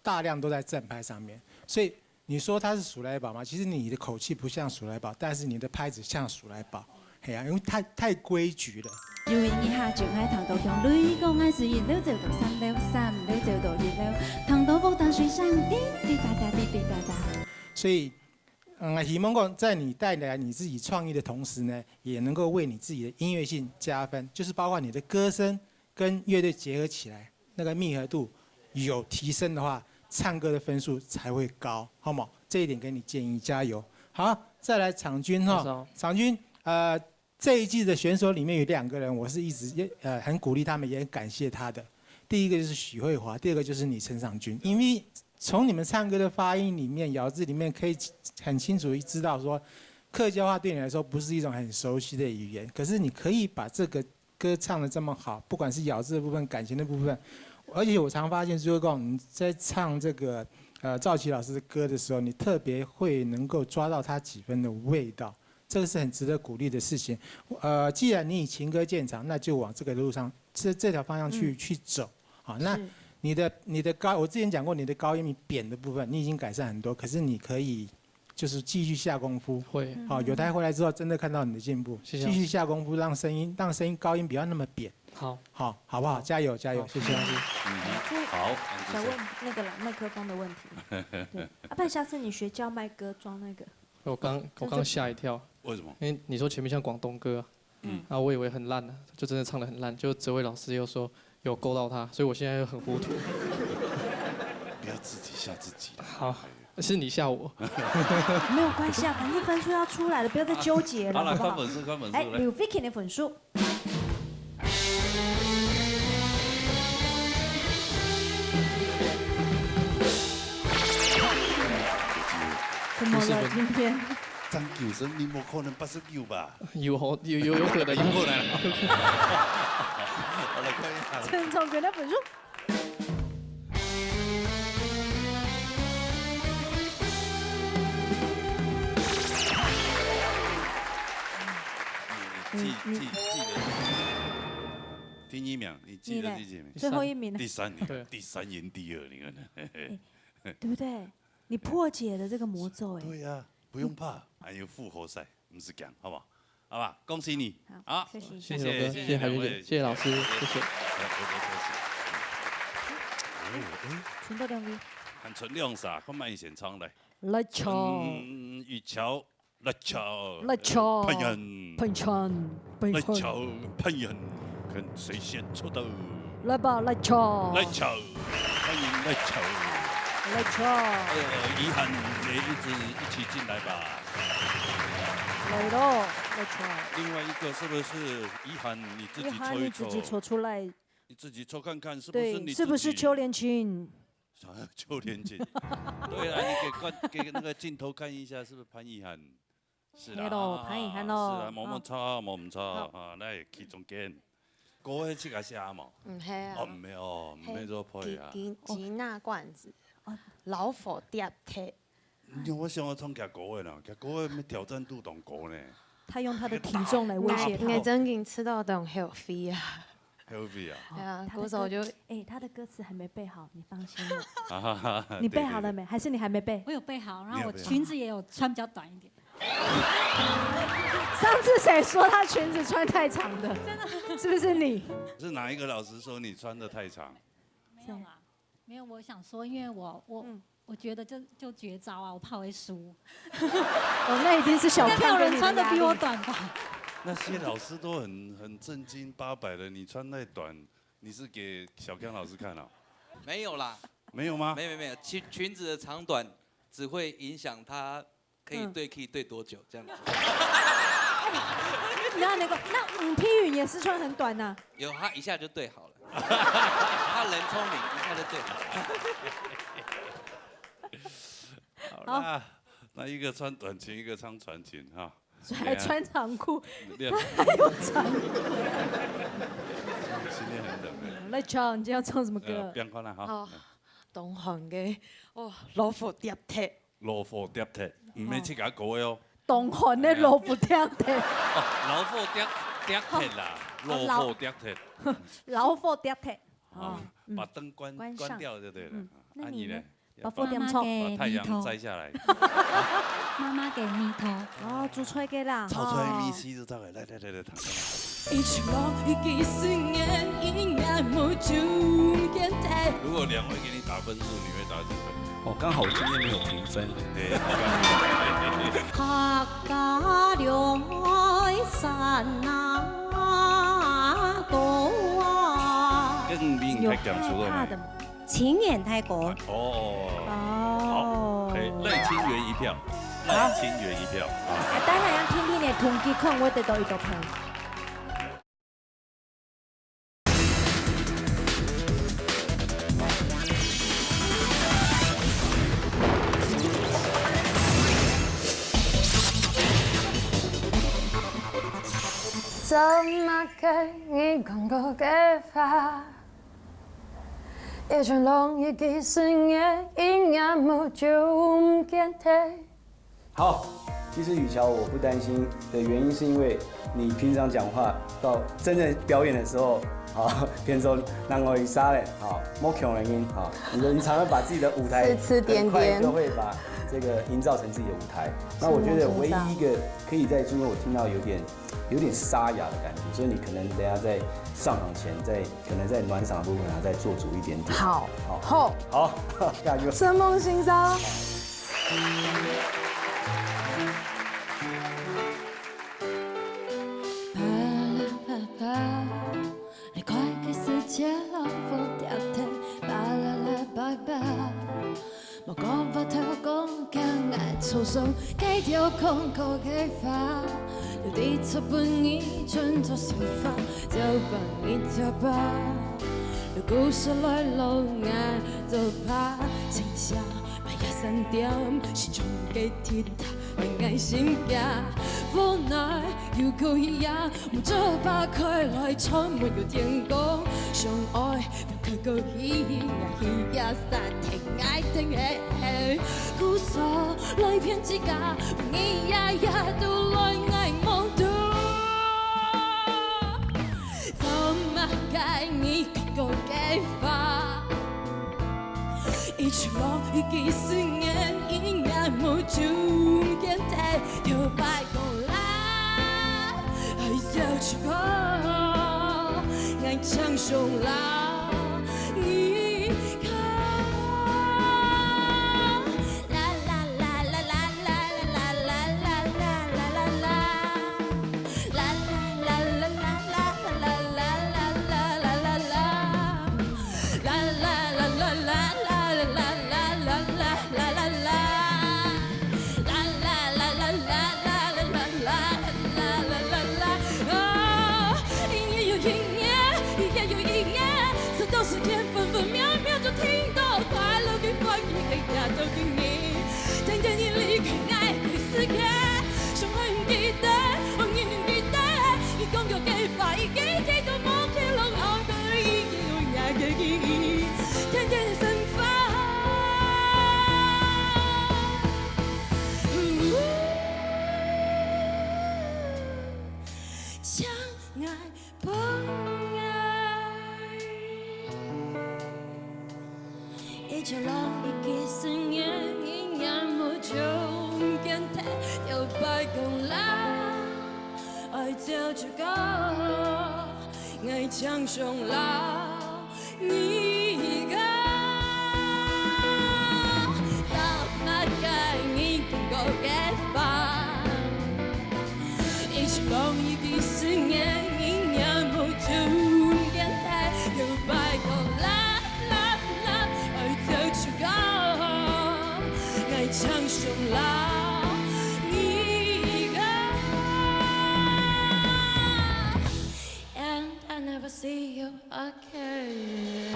大量都在正拍上面，所以你說它是數來寶嗎？其實你的口氣不像數來寶，但是你的拍子像數來寶。嘿啊，因為太太規矩了。有一日下晝，𠊎聽到響雷公，𠊎隨一溜走到三樓，三溜走到一樓，聽到屋頂水聲滴滴答答，滴滴答答。所以，嗯，希望講在你帶來你自己創意的同時呢，也能夠為你自己的音樂性加分，就是包括你的歌聲跟樂隊結合起來，那個密合度有提升的話，唱歌的分數才會高，好嗎？這一點給你建議，加油。好，再來昶均哈，老師好。昶均，呃，這一季的選手裡面有兩個人，我是一直呃很鼓勵他們，也很感謝他的。第一個就是許慧華，第二個就是你陳昶均，因為從你們唱歌的發音裡面、咬字裡面，可以很清楚知道說，客家話對你來說不是一種很熟悉的語言，可是你可以把這個歌唱得這麼好，不管是咬字的部分、感情的部分，而且我常發現，就是講你在唱這個呃趙琪老師的歌的時候，你特別會能夠抓到他幾分的味道。这个是很值得鼓励的事情。呃，既然你以情歌见长，那就往这个路上，这，这条方向去，嗯。去走。好，那是。你的，你的高，我之前讲过，你的高音扁的部分，你已经改善很多，可是你可以就是继续下功夫。会。好，嗯。有台回来之后，真的看到你的进步，谢谢老师。继续下功夫，让声音，让声音高音不要那么扁。好。好，好不好？加油，加油，好，谢谢。谢谢老师。嗯，这好，谢谢。想问那个啦，麦克风的问题。对，啊，不然下次你学叫麦哥装那个。我刚，我刚吓一跳。为什么？因为你说前面像广东歌啊，嗯。啊，我以为很烂啊，就真的唱得很烂，就哲伟老师又说有勾到他，所以我现在又很糊涂。不要自己吓自己。好，是你吓我。没有关系啊，反正分数要出来了，不要再纠结了，好了，好不好？看分数，看分数，哎，来。刘飞琴的分数。 怎么了今天？张九生，你没可能八十九吧？有哦，有，有，有可能。有可能。好，来看一下。陈总给的分数。你，你记，你，记，记得。第一名，你记得第几名？你嘞？最后一名呢？第三名，对。第三赢第二，你看。哎，对不对？你破解了这个魔咒，哎。对呀，不用怕，还有复活赛，毋使驚，好不好？好吧，恭喜你。好，好，谢谢。谢谢，谢谢，谢谢海军姐，谢谢老师，谢谢。来，我再休息。哎呦，哎，全部两位。还剩两首，看慢一点唱来。来唱。嗯，雨桥，来唱。来唱。潘源。潘源，潘源。来唱，潘源，看谁先出道。来吧，来唱。来唱，欢迎来唱。来唱。还有遗憾也一起进来吧。来咯，来唱。另外一个是不是遗憾你自己抽一抽？遗憾你自己抽出来。你自己抽看看是不是你自己？对，是不是邱连琴？啥叫邱连琴？对啊，你给观，给那个镜头看一下，是不是潘遗憾？是啦，Hello，潘遗憾咯。是啊，无，无错，无，无错啊，来去中间。歌个自家写无？毋系啊。哦，毋系哦，毋系做配啊。吉，吉，吉娜罐子，哦。老虎跌铁。 你看我想要唱佢歌个啦，佢歌个咩挑战度當高呢。他用他的体重来威胁他。我正经唱到當healthy啊。Healthy啊。对啊，哦，他的歌，鼓手就，哎，他的歌词还没背好，你放心了。啊哈哈，你背好了没？对，对，对。还是你还没背？我有背好，然后我裙子也有穿比较短一点。上次谁说他裙子穿太长的？真的。是不是你？是哪一个老师说你穿得太长？没有啦。 没有，我想说，因为我，我，嗯。我觉得就，就绝招啊，我怕我会输。哦，那一定是小Ken给你的压力。应该没有人穿得比我短吧？那些老师都很，很正经八百的，你穿太短，你是给小Ken老师看啊？没有啦。没有吗？没有，没有，没有，裙，裙子的长短只会影响她可以对key对多久这样子。嗯。那，那个，那，嗯，吴娣珉也是穿很短呐。有，她一下就对好了。她人聪明，一下就对好了。好啦，好。那一个穿短裙，一个穿长裙哈。所以还穿长裤，对啊。他还有长裤。今天很冷欸。来，John，你今天要唱什么歌？呃，变化了哈。好，东汉的，哦，老虎跌铁。 老虎跌铁，毋係自家个哦。东汉个老虎跌铁。哦，老虎跌，跌铁啦，哦，老虎跌铁。老虎跌铁。哦，哦，嗯。把灯关，关上。关掉就对了。嗯，那你呢？啊，你呢？把火点着。把太阳摘下来。妈妈给你头。哦，煮菜个啦。炒出来味緒就出来，来，来，来，来，尝尝。 如果两位给你打分数，你会打几分？哦，刚好今天没有评分。对。客家两山那个啊。跟你太讲出了没？有害怕的吗？情愿太过。哦。哦。好，哎，赖清源一票，好。赖清源一票啊。哎，当然要听听你的统计，看我得到几多票。 做麼个你講過个話，一轉long一幾十年，一眼目就毋見忒。好，其实雨乔我不担心的原因，是因为你平常讲话到真正表演的时候，啊，變做另外一儕咧，啊，無共樣个音，啊，你的你常常把自己的舞台，詞詞點點。很快就會把這個營造成自己的舞台。那我覺得唯一一個可以在中間我聽到有點有點沙啞的感覺，所以你可能等下在上場前，在可能在暖嗓的部分啊，再做足一點點。好，好，好，好，加油！承蒙先生。巴拉巴巴，你快開始接了我的電，巴拉拉巴巴。莫講話頭講講愛粗俗，該條廣告个話，有啲出本意準做手法，就放一條吧。有故事來摎𠊎做伴，請寫八一三點，是中个天堂。 愛心家，無奈又可以呀，毋做把開來充滿有天光，相愛不可以呀，一夜三天愛等嘿，故所來騙自家，你呀呀都來愛夢中。 做麼个你講个話？一直講一句思念，一眼目中間的頭擺講啦，愛笑出口，愛唱上啦，你看。 音樂有音樂，音樂有音樂，直到時間分分秒秒就聽到快樂的歡喜，也都給你。天天你離開愛的世界，想愛毋記得，愛你毋記得，你講過的話，一句句都無記錄，後背一句有你的記憶，天天的生活。 相愛不愛。一直浪一个思念，一眼目中间睇到白光啦，愛走出个，愛唱上啦。 你个，到哪个你不够个吧？一直讲一句思念，一眼目中间睇到白光啦啦啦，爱走出个，爱唱上啦，你个。 And I never see you again。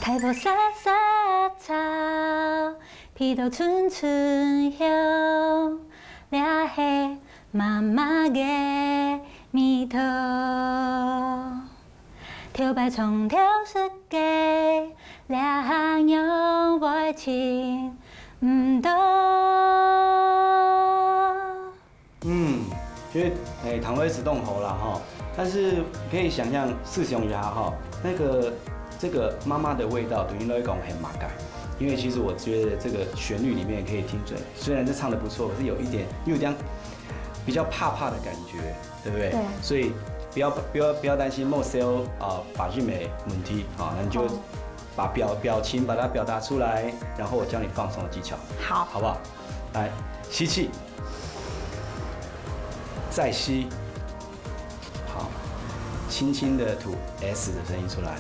大步沙沙草，鼻到春春香，這係媽媽个味道。 頭擺長透食个，這下仰會尋毋到。嗯，覺得，欸，糖味是凍喉啦哈，但是可以想象試想一下哈，那個，這個媽媽的味道，對你來講很麼个？因為其實我覺得這個旋律裡面可以聽出來，雖然是唱得不錯，可是有一點，有點比較怕怕的感覺。 對不對？對。所以不要，不要，不要擔心，莫愁，啊，發音的問題，啊，那你就好。把表，表情把它表達出來，然後我教你放鬆的技巧，好。好不好？來，吸氣，再吸，好，輕輕的吐S的聲音出來。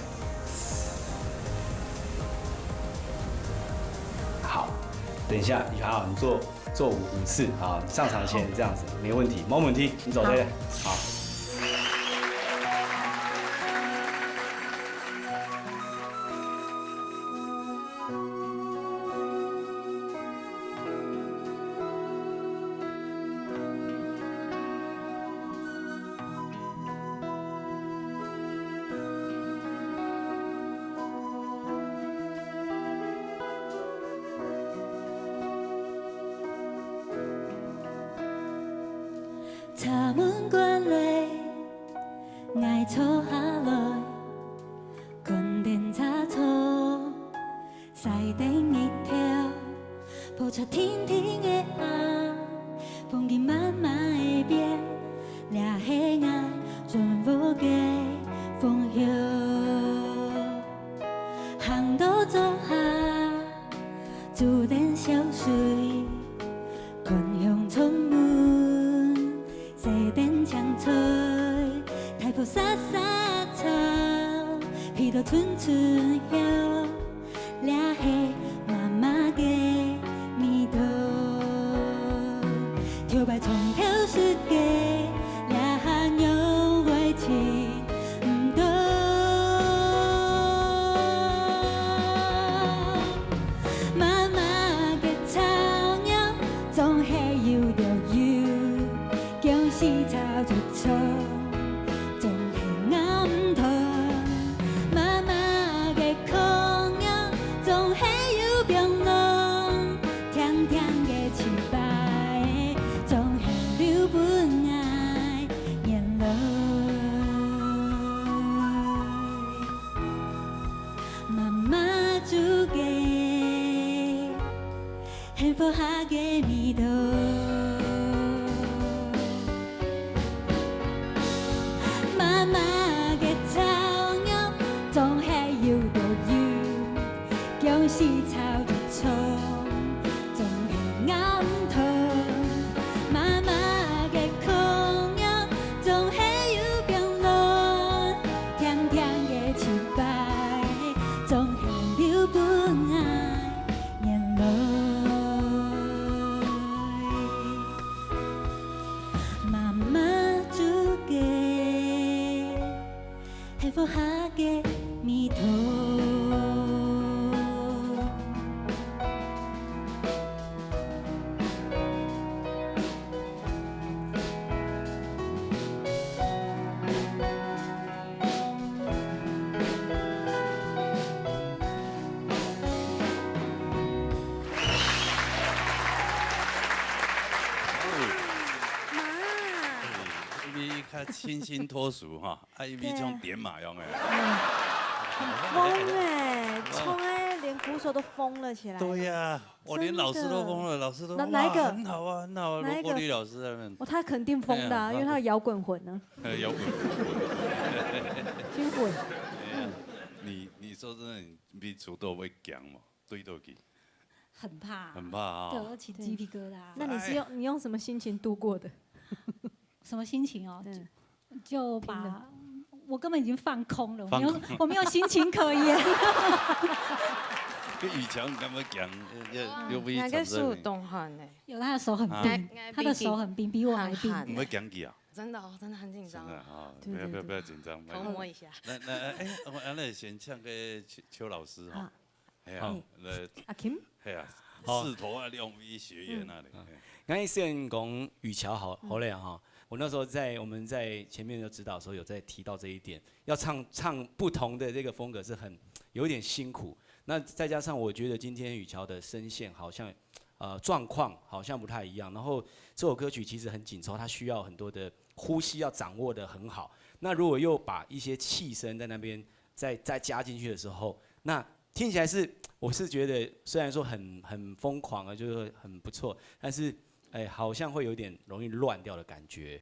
好，等一下，你好，你做 做五，五次啊，上場前這樣子，沒問題，沒問題，你走對了。好。𠊎坐下來，看電車坐，曬等日頭，鋪出挺挺个鞋，風景慢慢會變，這係𠊎轉屋个方向。行到灶下，煮等燒水，看向窗門。 洗等青菜，大步沙沙走，鼻到伸伸腰，這係媽媽个味道。頭擺從頭識个，這下仰會尋毋到。媽媽个草肉，總係有就有。 薑絲炒一炒，總係咬毋斷。媽媽个苦肉，總係有放落，甜甜个粢粑，總係留分𠊎眼淚。媽媽煮个， 幸福下个味道。媽媽个炒肉，總係有就有，薑絲炒一炒，總係咬毋斷。媽媽个苦肉，總係有放落，甜甜个粢粑，總係留分𠊎 眼淚。媽媽煮个，幸福下个味道。媽，因為較清新脫俗哈，啊，因為像點馬樣的。很瘋欸，唱欸，連鼓手都瘋了起來。對呀，我連老師都瘋了，老師都，哪，哪一個？哇，很好啊，很好啊，哪一個？羅國立老師他們。哦，他肯定瘋的啊，哎呀，因為他有搖滾魂呢。呃，搖滾。真滾。哎呀，你，你說真的，你比土豆會強嘛？ 對得起。很怕。很怕啊。對，我起雞皮疙瘩。那你是用，哎。你用什麼心情度過的？什麼心情哦？對。就，就把，拼了。我根本已經放空了，我沒有，放空。我沒有心情可言。跟雨喬你敢不敢講？呃，又，又不一樣。嗯，那個是有動汗欸。有，他的手很冰，啊。他的手很冰，比我還冰。很寒欸。你會講起啊？真的哦，真的很緊張。真的啊，對，不要，不要，對，對。不要緊張，偷摸一下。那，那，哎，我，那先請個邱，邱老師哈。啊。 哎呀，好。來，阿Kim？哎呀，好。勢頭啊，兩位學員那裡，嗯。哎。剛才雖然講雨喬好，嗯。好了哈，我那時候在，我們在前面的指導的時候有在提到這一點，要唱，唱不同的這個風格是很，有一點辛苦。那再加上我覺得今天雨喬的聲線好像，呃，狀況好像不太一樣，然後這首歌曲其實很緊湊，它需要很多的呼吸要掌握得很好。那如果又把一些氣聲在那邊再，再加進去的時候，那 聽起來是，我是覺得雖然說很，很瘋狂啊，就是很不錯，但是，哎，好像會有點容易亂掉的感覺。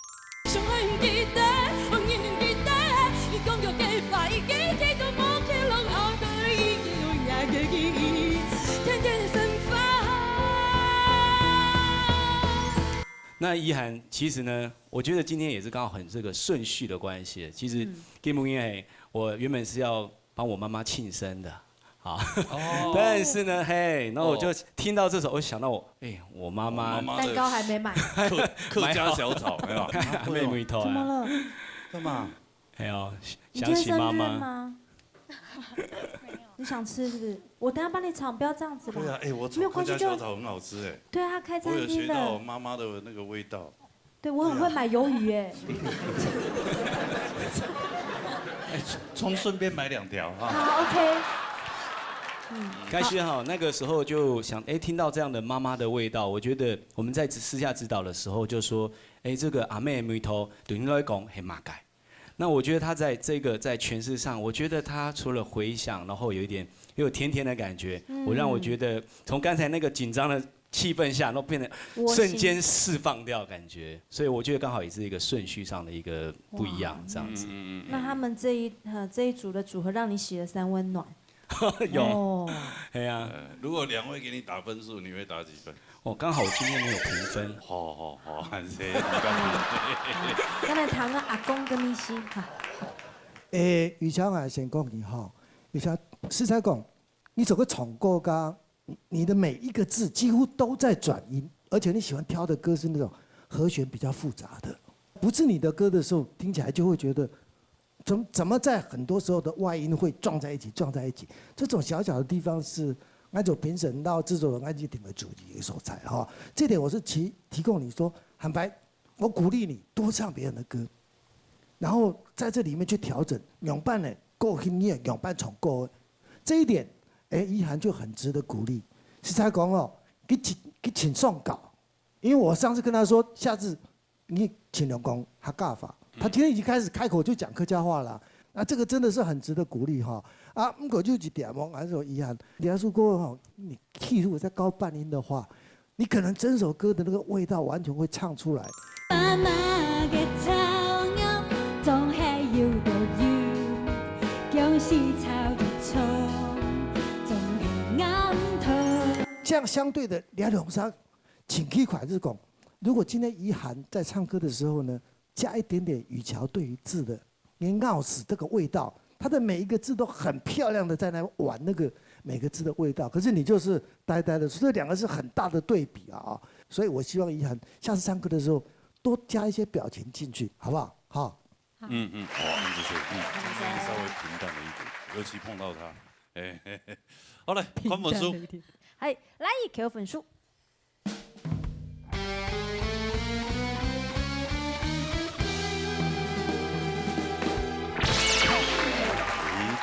那怡涵，其實呢，我覺得今天也是剛好很這個順序的關係。其實，嗯。今天因為我原本是要幫我媽媽慶生的， 啊，哦。但是呢，嘿，那我就聽到這首，哦。我想到我，哎，我媽媽，哦，媽媽的蛋糕還沒買。客，客家小炒，有沒有？還沒買到啊。怎麼了？幹嘛？哎呦，你今天生日嗎？想起媽媽。你想吃是不是？我等下幫你炒，不要這樣子啦。對啊，哎，我炒客家小炒很好吃哎。沒有關係，就，對啊，開餐廳的。我有學到我媽媽的那個味道。 對，我很會買魷魚耶。哎，蔥，蔥順便買兩條哈。好，OK。嗯。開始哈，那個時候就想，哎，聽到這樣的媽媽的味道，我覺得我們在私下指導的時候就說，哎，這個阿姆的味道，對你來講係麼个？那我觉得他在这个在诠释上，我觉得他除了回响，然后有一点又有甜甜的感觉，我让我觉得从刚才那个紧张的气氛下，都变得瞬间释放掉感觉，所以我觉得刚好也是一个顺序上的一个不一样，这样子。那他们这一呃这一组的组合，让你洗了三温暖。有，哎呀，呃，如果两位给你打分数，你会打几分？哦，刚好我今天没有评分。好好好，还是刚才谈了阿公跟你西哈。诶，雨乔啊，先讲你哈，雨乔，实在讲，你做个唱歌家，你的每一个字几乎都在转音，而且你喜欢挑的歌是那种和弦比较复杂的，不是你的歌的时候，听起来就会觉得怎怎么在很多时候的外音会撞在一起，撞在一起。这种小小的地方是，那种评审到制作人，那一定会注意的所在哈。这点我是提提供你说，坦白，我鼓励你多唱别人的歌，然后在这里面去调整，仰般呢，够音乐仰般唱歌，这一点，哎，怡涵就很值得鼓励。实在讲哦，去请去请上稿，因为我上次跟他说，下次你尽量讲客家话，他今天已经开始开口就讲客家话了。那这个真的是很值得鼓励哈。啊，不过就一点，我还是有遗憾。李安叔哥哈，你譬如果再高半音的话，你可能整首歌的那个味道完全会唱出来。媽媽个炒肉，總係有个油，薑絲炒个蔥，總係啱頭。这样相对的，李安龙山请去款是讲，如果今天怡涵在唱歌的时候呢，加一点点雨乔对于字的，你咬死这个味道，他的每一个字都很漂亮的在那玩那个每个字的味道，可是你就是呆呆的，所以这两个是很大的对比啊啊！所以我希望怡涵下次唱歌的时候多加一些表情进去，好不好？好。嗯嗯，好，嗯，就是嗯，稍微平淡了一点，尤其碰到他，哎，嘿嘿，好来，看分数，好，来一个分数。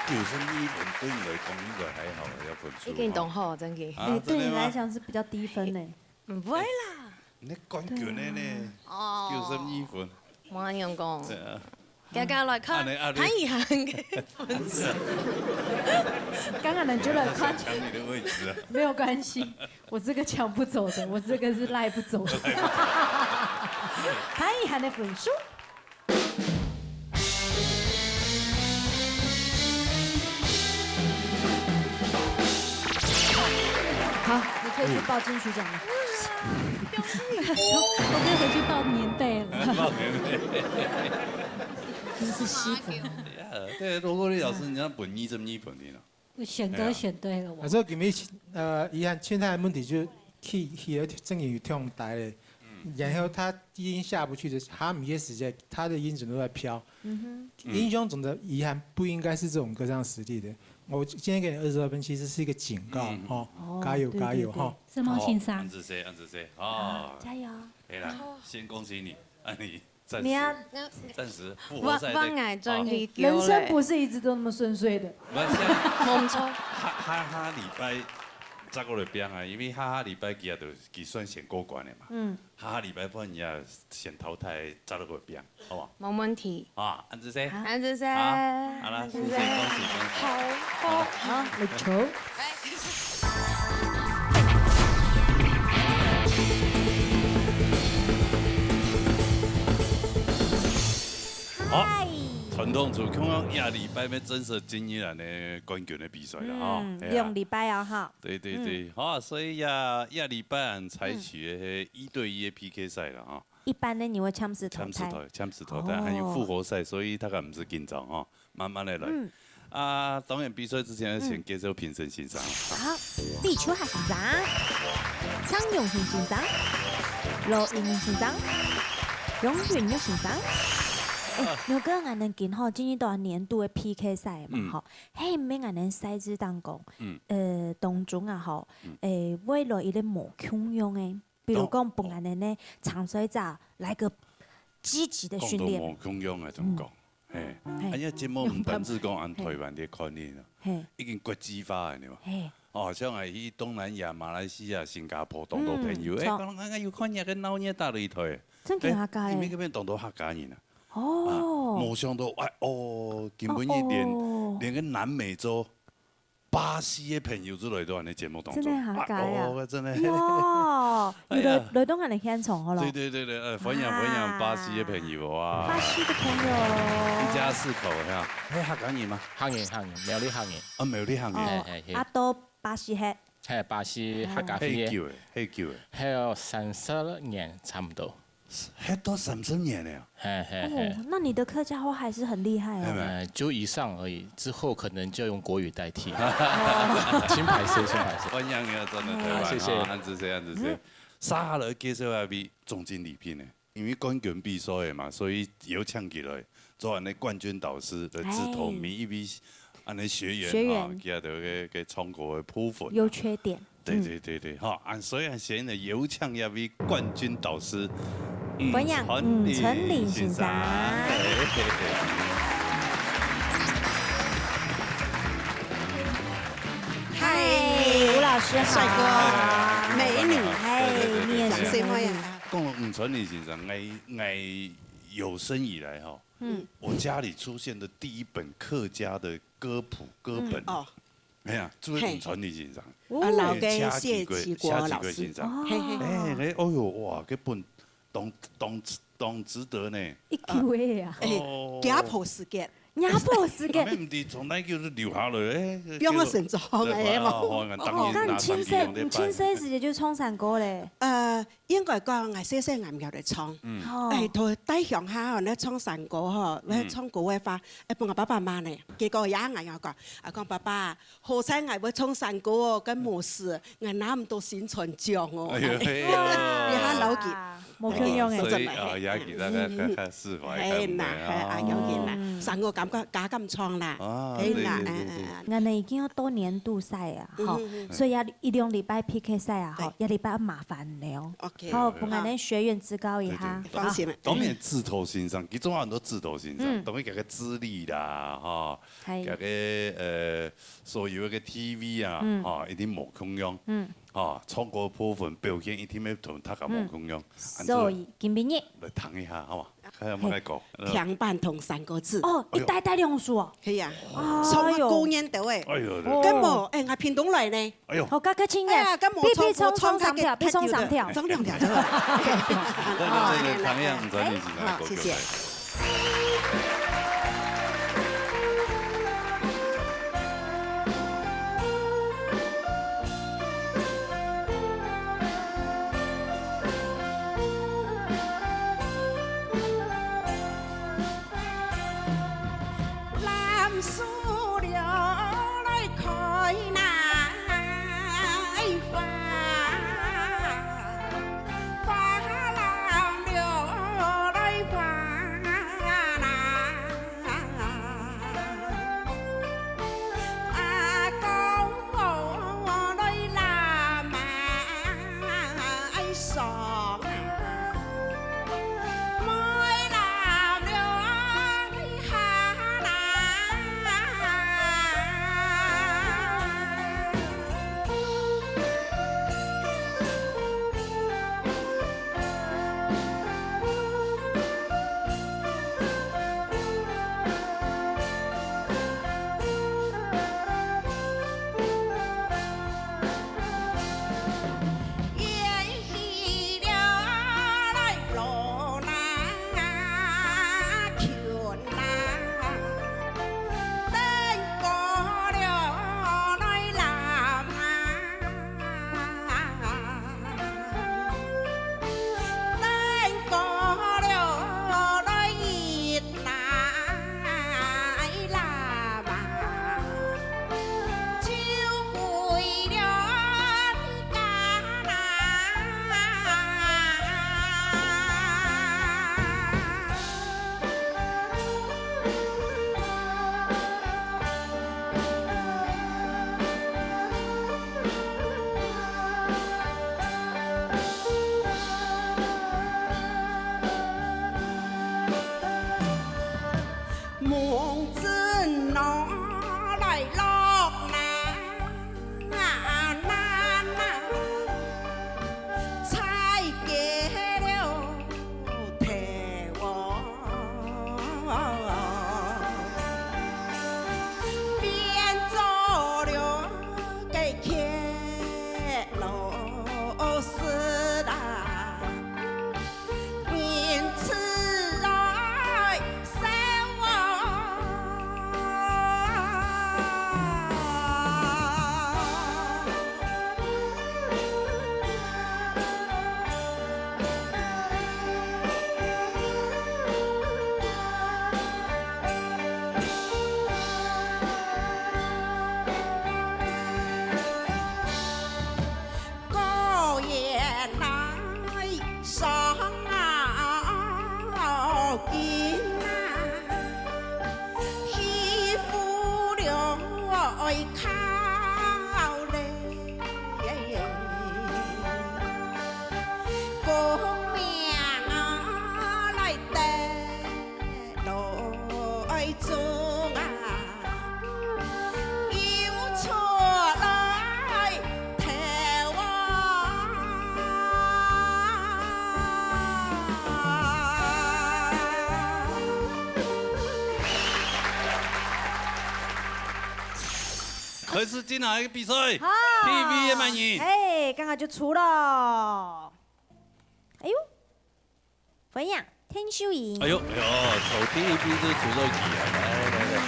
九十一分对你来讲应该还好，要分数。已经当好，真个。啊，对你来讲是比较低分呢。唔会啦。你冠军的呢？哦，九十一分。我安尼样讲，对啊。大家来看安尼安尼潘以涵个分数。刚刚人觉得看抢你的位置啊。没有关系，我这个抢不走的，我这个是赖不走的。潘以涵的分数。 好，你可以去报金曲奖了。我可以回去报年代了。报年代。真是西服。对，罗国立老师，你要本一这么一本的呢？我选歌选对了我。啊，所以今日呃，遗憾，现在的问题就去去了正经有听台嘞，然后他低音下不去的，他们一些时间他的音准都在飘。音箱总的遗憾不应该是这种歌唱实力的。我今天给你二十二分，其实是一个警告哦，加油加油哈！是猫先生安，子谁？安子谁？啊，加油！哎啦，先恭喜你，啊你暂你要时暂时复我活赛我爱转去人生不是一直都那么顺遂的。不是，冇错，下下下礼拜再过来变啊，因为下下礼拜佢也就佢算先过关的嘛。嗯，下下礼拜份也先淘汰再过来变，好不好？冇问题。啊，安子谁？安子谁？啊，好啦，谢谢，恭喜恭喜。好好。好，let's go。好，传统组刚刚下礼拜要正式进入咱的冠军的比赛了哈。嗯，哎呀两礼拜啊哈。对对对，好，所以呀，下礼拜俺采取的是一对一的P K赛了哈。一般呢，你会抢死淘汰。抢死淘汰，抢死淘汰，还有复活赛，所以大家毋使紧张哈，慢慢的来。啊，当然比赛之前要先介绍评审先生。好，李秋霞先生、张永平先生、罗英先生、杨云玉先生。哎，牛哥，俺能今吼进入到年度的P K赛嘛吼，嘿，免俺能赛制当中，呃，当中啊吼，哎，为了一个无共样的，比如讲，本俺的呢，长赛者来个积极的训练，讲到无共样的，怎么讲？嘿，哎呀，节目毋单止讲俺台湾的概念啊，嘿，已经国际化了，你嘛。嘿，哦，像啊，去东南亚、马来西亚、新加坡，当多朋友，哎，嗯错讲讲看，有看你个闹热大擂台，真个客家哎，因为嘞，那边当多客家人啊。哦。啊，無想到，哎，哦，今晡日連，哦，哦。連个南美洲、巴西个朋友都來到𫣆个節目當中。真个哈，啊，假个啊？哦，真个。喲，哎呀。有來，來到𫣆个現場好了。對，對，對，對，呃，歡迎，哎。歡迎巴西个朋友啊。巴西个朋友。一家四口，哈。哎，客家人嗎？客人，客人，苗栗客人。啊，苗栗客人。哦，嘿，嘿，嘿。啊，到巴西去。 係，巴西客家會个。幾久了？幾久了？還有三十年差不多。係到三十年了啊？係，係，係。哦，那你的客家話還是很厲害哦。沒有，沒有。呃，就以上而已，之後可能就用國語代替。哦。真歹勢，真歹勢。歡迎你啊，轉到台灣啊，謝謝。恁仔細，恁仔細。嗯。接下來介紹一位總經理品呢。 因為冠軍比賽个嘛，所以邀請佢來做𫣆个冠軍導師，來指導每一位𫣆个學員，學員。哈，佢个，个唱歌个部分啊。優缺點。對，嗯。對，對，對，哈，啊，所以現在邀請一位冠軍導師，歡迎吳春林先生。吳春林先生。嘿，嘿，嘿。嗨，吳老師好。帥哥，美女。嗨，對，對，對，你也是。對，對，對。講到吳春林先生，𠊎，𠊎 有生以來哈，嗯。我家裡出現的第一本客家的歌譜、歌本，嗯。哦。哎呀，就係吳春林先生。嘿。哦。啊，老个謝啟國老師。謝啟國先生。哦。嘿，嘿。哎，哎，哦喲，哇，這本當，當，當值得呢。一級个啊。哎，哦。家譜世界。家譜世界。啊，毋知從哪叫做留下來，哎，放到身上，對，哎，哦，當然啦，哦，該你親細，你親細時節就唱山歌咧？呃， 應該講，𠊎細細𠊎毋曉得唱。嗯。哦。哎，到大鄉下吼，來唱山歌吼，嗯。來唱歌个話，哎，分𠊎爸爸罵呢。結果也𠊎有講，啊，講：「爸爸，好彩𠊎會唱山歌哦，該無事，𠊎拿毋到宣傳獎哦。」哎喲，哎喲。你還老記。哇，無共樣哎。所以，啊，也記得較，較，較釋懷，哎，較無啦，哎，啊，哦。有影啦，嗯。山歌敢，敢，敢唱啦。啊，哎，啦，對，對，對，對。哎，哎，哎。𠊎等已經有多年度賽啊，嗯，吼，嗯，嗯。所以也一兩禮拜P K賽啊，吼，對。一禮拜麻煩了。 OK。好，分𠊎等學員指教一下。對，對，對。放心。當然指導先生，其中有很多指導先生，嗯。當然佢个資歷啦，哈，係。佢个，呃，所有个T V啊，嗯。哈，一定無共樣。嗯。哈，唱歌部分表現一定愛同大家無共樣。嗯。所以，今晡日。來聽一下，好嗎？ 看有無來講。嘿，聽半童山歌子。哦，哎喲。一代帶兩首哦。係啊，哎喲。唱啊高年頭誒。哎喲，對。哦。該無，哎，𠊎屏東來呢。哎喲。好，該，該青年，哎呀，該無唱，比，比唱，無唱三條，較，比唱三條。較久的。唱兩條就好。對，對，對，對，唐燕，張立行來，好，謝謝。愛靠咧，功名啊來得來種啊，又出來頭啊。開始今下个比賽，好。T V个麼人？嘿，剛剛就出了。哎呦，歡迎，天秀英。哎呦，哎呦，抽T V就抽到佢啊！來來來，嗯，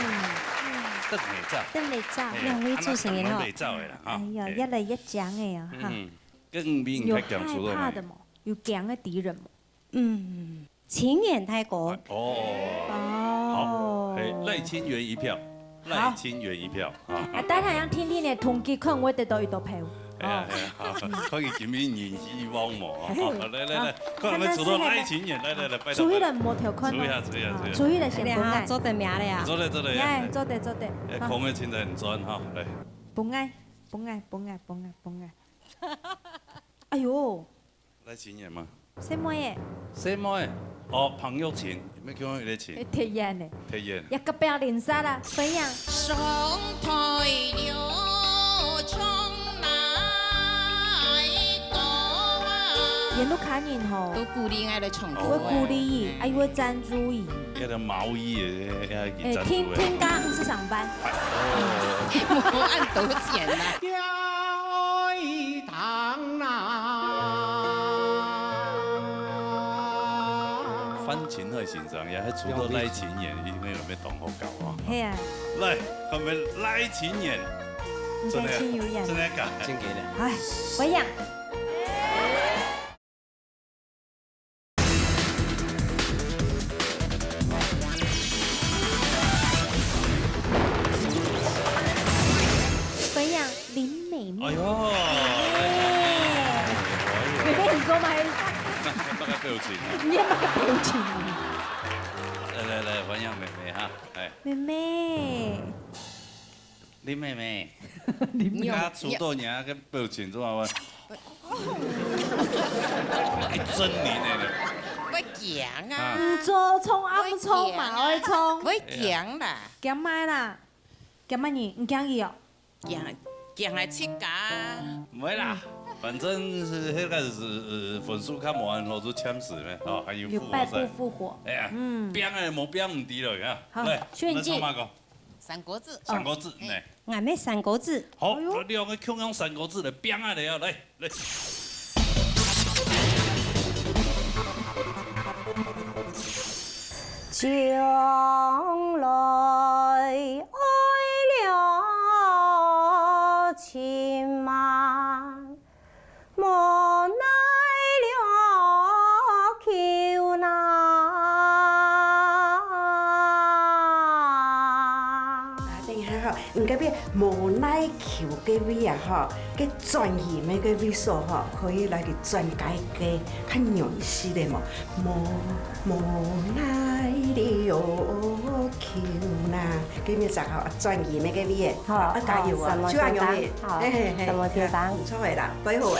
嗯。等你走。等你走。哎，兩位主持人哦。啊，那，那你走的啦，哈。哎呀，哎。越來越強的哦，哈。嗯，更比你還強抽到哪裡？有害怕的嗎？有強的敵人嗎？ 嗯，清源大哥。哦。哦。好，哎，賴清源一票，好。賴清源一票啊。啊，等下讓婷婷个同期看會得到幾多票。哎呀，哦。哎呀，好，看佢今晡日有希望無？嘿，來來來，好，看有無抽到賴清源，來來來，拜託。注意了，莫偷看哦。注意啊，注意啊，注意啊。注意了，先分𠊎。做得名了呀。做得，做得。哎，做得，做得。哎，好。空个清彩很賺哈，來。分𠊎，分𠊎，分𠊎，分𠊎，分𠊎。哎呦。 賴清源嗎？細妹仔。細妹仔，哦，彭玉琴，有無看到佢个琴？哎，忒遠了。忒遠。也隔壁鄰舍啦，歡迎。上台了，唱哪一个啊？沿路客人吼，都鼓勵𠊎來唱歌啊。會鼓勵佢，哎。還有會贊助佢。 該个毛衣个，該个贊助个。哎，聽，聽歌毋使上班。哎，哦。無恁多錢啦。范欽海先生也還抽到賴清源，一定會有咩同學搞啊。係啊。來，我們賴清源。你在親友演。真的假的？真的。哎，我演。 歡迎林美美。哎呦，耶！美美，你做麼个？那，那個表情啊。你也那個表情。來，來，來，歡迎美美哈，哎。美美。 林妹妹，林妹妹。你看抽到你个表情做麼个？一睏你呢。會驚啊。啊。毋做衝啊，毋做嘛，會驚。會驚啦。驚麼个啦？驚麼个？你驚佢哦？驚，驚來自家。毋會啦，反正係，該個係，呃，分數較無恁好，就暫時咩，哦，還有復活賽。有敗不復活。哎呀，嗯。拚也無拚毋知了，你看。好，來，選舉。來，唱麼个？ 三國志。三國志，哦。來。𠊎乜三國志。好，哎喲。兩個共樣三國志个，拚啊來啊，來，來。將來愛了情嘛， 無奈了求哪。啊，等一下吼，你該片無奈求該位啊吼，該轉音个該位所吼，可以來去轉該个較軟勢个無？無，無奈了求哪，該片正好啊，轉音个該位个，好，啊，加油啊，好，就恁樣个，好，嘿嘿嘿，什麼地方？毋錯个啦，幾好个。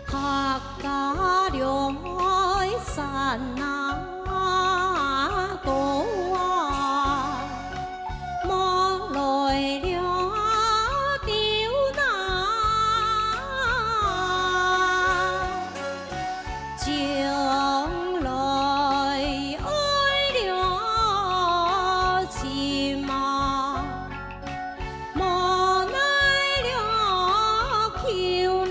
客家龍來山那高啊，無奈了丟哪。將來愛了情嘛， 無奈了求哪。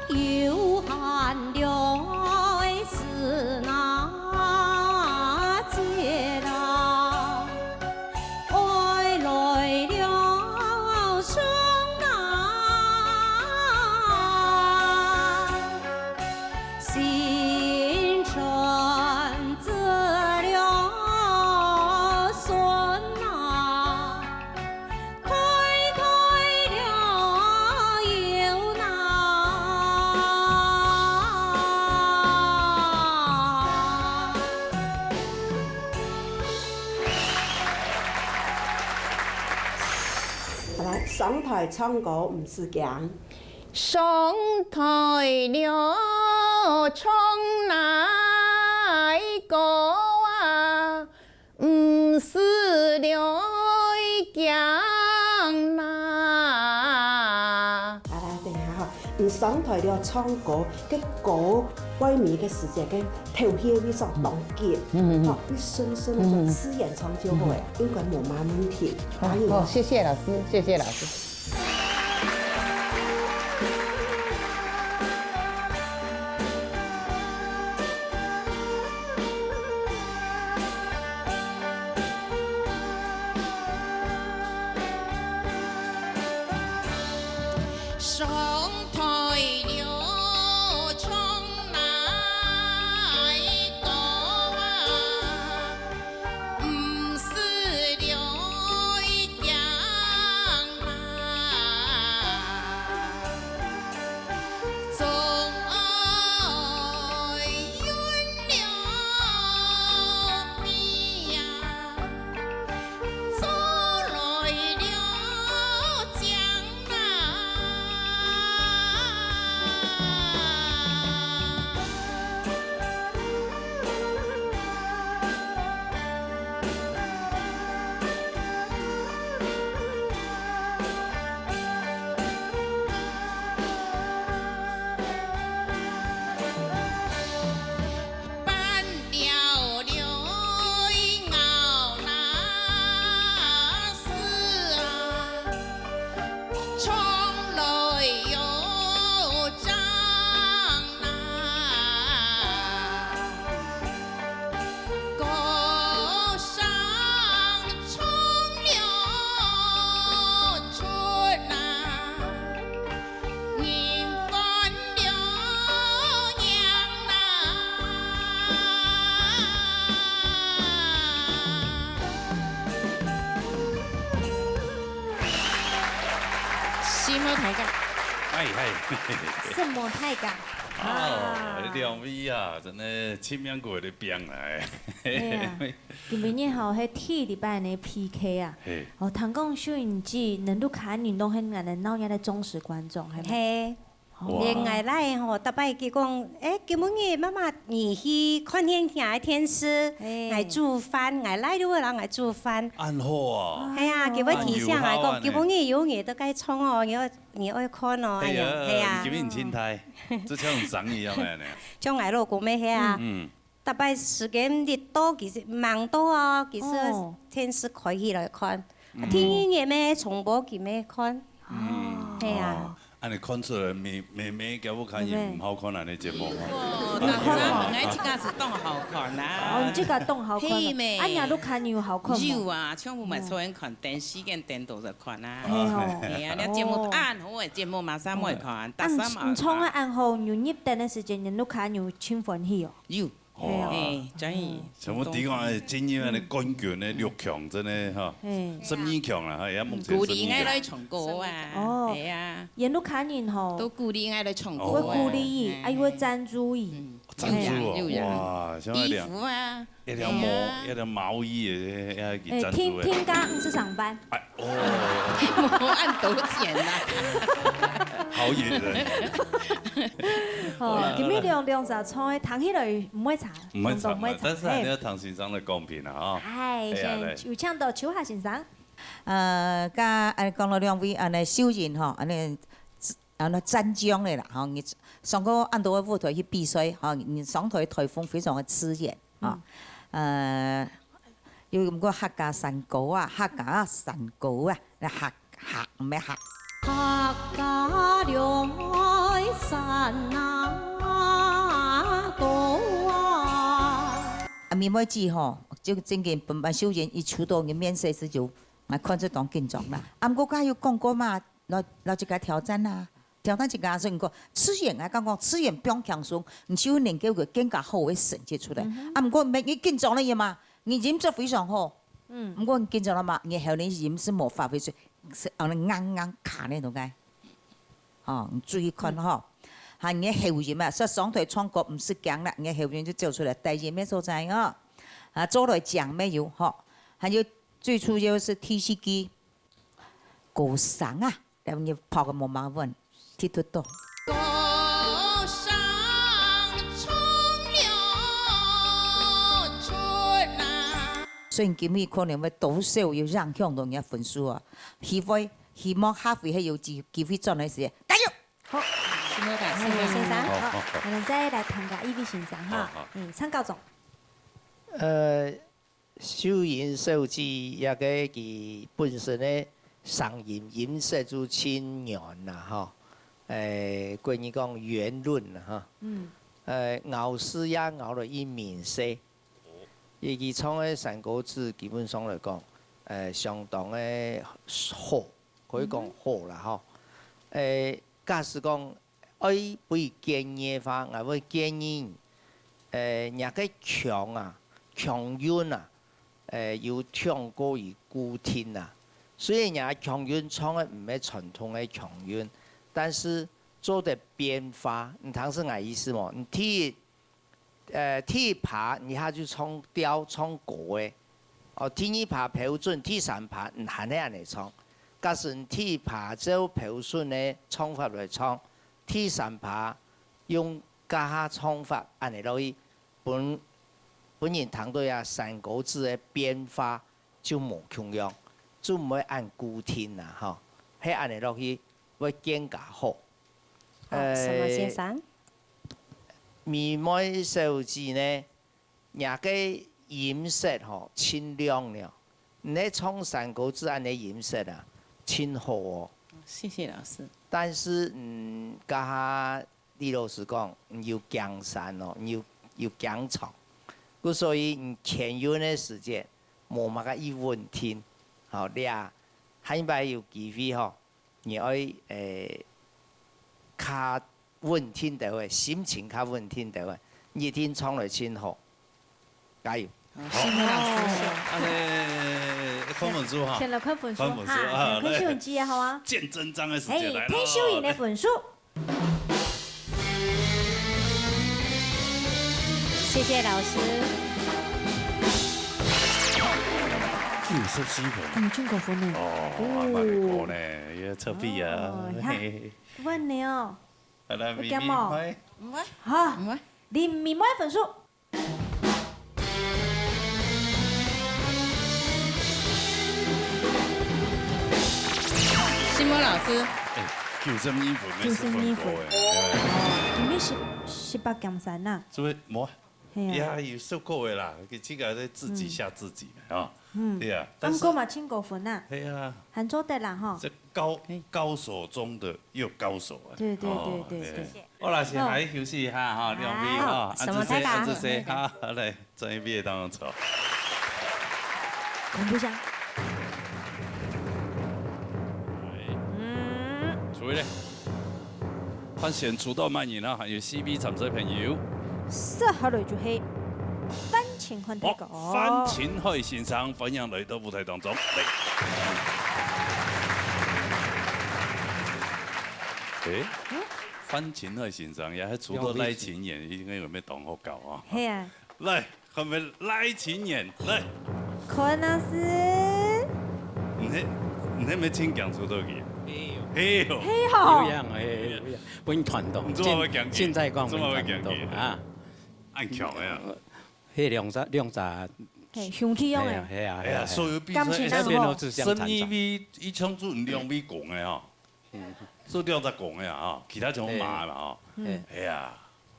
有閒了時新春仔了孫啊，代代了有哪。好，來，上台唱歌毋使驚。 上台了，唱哪个歌啊？毋使了驚啦。來來，等一下哈，你上台了唱歌，該歌外面个時節，該頭戲會上當緊，嗯嗯嗯。好，會順順个做自然唱就好了，嗯嗯。應該無麼問題。好，加油哦。好，謝謝老師，謝謝老師。 上台了，唱哪个歌啊？ 毋使了驚啦，總愛運了命啊，做來了將啦。 辦了了，熬那事啊，唱來又唱啊，歌聲唱了出啊。 人歡了樣啦。什麼大家？哎，哎。什麼大家？哦，啊。兩位啊，真的親命過來拚來。哎呀，今晡日吼，係第一擺个P K啊。嘿。哦，聽講收音機，恁多客人攏係𠊎等鬧熱个忠實觀眾，係無？嘿。 哇。連𠊎倈吼，逐擺佢講：「欸，今晡日媽媽你去看天下个電視，嘿。𠊎煮飯。」𠊎倈就會摎𠊎煮飯。恁好啊！係啊，佢會提醒𠊎講：「恁有孝啊你。」「今晡日有你在該唱哦，你愛，你愛看哦。」哎呀，哎呀，係啊。你今晡日真大，就像生意一樣个呢。像𠊎老公乜係啊。嗯。 逐擺時間一到，其實忙到哦，其實哦。電視開起來看，嗯。第二日乜重播佢乜看。嗯。係啊。哦，恁樣看出來，妹，妹妹，佢屋下人毋好看恁樣節目哦。哦，當然，𠊎自家係當好看啦。哦，你自家當好看啊。係咩？啊，你屋下人有好看無？有啊，全部嘛，嗯。所以看電視跟電腦在看啊。係哦。係啊，你節目哦。恁好个節目，馬上會看，哦。打三馬啊，你，你唱个恁好，有入電个時間，你屋下人有真歡喜哦。有。 係啊。哦。欸，真係。像𠊎聽講，欸，今年个冠軍个六強，真个哈，係。十二強啦，哈，也目前十二強。鼓勵𠊎來唱歌啊。哦。係啊。演路卡人吼，都鼓勵𠊎來唱歌啊。會鼓勵佢，嗯。啊，又會贊助佢。嗯。贊助哦，有呀，有呀。哇，像那條，衣服啊。那條毛，係啊。那條毛衣也，也給贊助欸。欸，聽，聽講你是上班。哎， 哦。無恁多錢啦。好野人。哦，今日兩，兩儕唱个聽起來毋會差，毋會差，當中毋會差，但是還是要聽先生个公平啊，哈。哎，哎呀，來。先有請到秋霞先生。呃，佮，哎，講了兩位，恁樣秀英吼，恁樣，恁樣湛江个啦，吼，你上過恁多个舞台去比賽，吼，你上台台風非常个自然。 啊，嗯。呃，又毋過客家山歌啊，客家山歌啊，那客，客，毋係客。客家龍山啊，歌啊。啊，妹妹姊吼，就正經本班秀英一出到你面色時就，𠊎看出當緊張啦。啊，毋過佢有講過嘛，摎，摎自家挑戰啊。挑戰自家，所以你講，自然，𠊎講講，自然放輕鬆，你就能夠有更加好个成績出來。嗯哼。啊，毋過，你緊張了嘛，你音色非常好。嗯。毋過你緊張了嘛，你喉嚨音係無發揮出，係，哦，硬硬卡那種个。哦，你注意看吼。嗯。還有你个喉音啊，所以上台唱歌毋使驚啦，你个喉音就走出來，低音个所在哦。啊，做來講沒有吼。還有最主要係第四句，歌聲啊， 了你拍个無麼穩，踢突到。歌聲唱了出啊。所以今日可能會多少有影響到你个分數啊。希望，希望下回還有機，機會轉來時，加油！好，辛苦了，辛苦了。哎，先生，好，好，好。我們再來談個一位先生哈。好，好。嗯，參考總。呃， 秀英小姐，這个佢本身个聲音音色就盡軟啦，吼。誒，國語講圓潤啦，吼。嗯。誒，咬字也咬了一面色。佢，佢唱个山歌子，基本上來講，誒，相當个好，可以講好啦，吼。誒，假使講 愛分建議个話，𠊎會建議，呃，若个腔啊，腔韻啊，呃，有唱過於固定啊。雖然若腔韻唱个毋係傳統个腔韻，但是做得變化。你聽識𠊎意思無？你第一 呃，第一把你下就唱調唱高个，哦，第二把標準，第三把你還係恁樣唱。假使你第一把照標準个唱法來唱，第三把用加下唱法恁樣落去，分，分人聽到這山歌子个變化 就無共樣，就毋會恁固定啦，吼。係恁樣落去會更加好。好，什麼先生？呃，美妹小姐呢，若个音色吼，盡亮了。你唱山歌子恁樣音色啊，盡好哦。謝謝老師。但是，嗯，加下 李老師講，你有驚山哦，你有，有驚長。故所以你牽韻个時節，無麼个易穩定。好，你啊，下一擺有機會吼，你愛，誒，較穩定兜仔，心情較穩定兜仔，你一定唱來盡好。 加油。好，辛苦老師。好。恁樣，看分數哈。先來看分數哈，看分數啊，來。看秀英个好啊。見真章个時間來了。嘿，看秀英个分數。謝謝老師。九十四分。嗯，真高分呢。哦，還蠻高呢，也特別啊。哦，你看，嘿。穩呢哦。來，來，有驚無？咪咪，嗨。毋會。好，毋會。林咪妹分數。 新聞老師。哎，九十二分，九十二分。哎。哦，今日十，十八減三呐。做咩？無啊。係啊。呀，有受過的啦，這個在自己嚇自己的啊。嗯。對啊，啊，但是毋過嘛，盡高分啊。係啊。還做得啦，吼。這高，嘿。高手中的又高手啊。對，對，對，哦，對，對。哎。好啦，先來休息一下哈，好。兩位哈，好，什麼大家？恁仔細，恁仔細，好，來。 正一邊當中坐。恐怖箱。哎。嗯。所以呢，看選出到麼人啊，還有四位參賽朋友。接下來就係范清漢大哥。好，范清漢先生，歡迎來到舞台當中。來。哎，嗯？范清漢先生呀，還出到賴清言，應該有沒有同學搞啊？係啊。來， 看覓賴清言，來。看啊是。你係，你係毋係真驚出到去啊？係哦。係哦。係哦。有影，係，有影。分團動，你做麼會驚佢？凊，凊彩講分團動啊。恁強个啊。係兩隻，兩隻。係，兄弟樣个。係啊，係啊，係啊。哎呀，所以比賽感情當好。生意位，一場就兩位講个哦。嗯。所以兩隻講个啊，其他全部罵个嘛，哦。嗯。哎呀，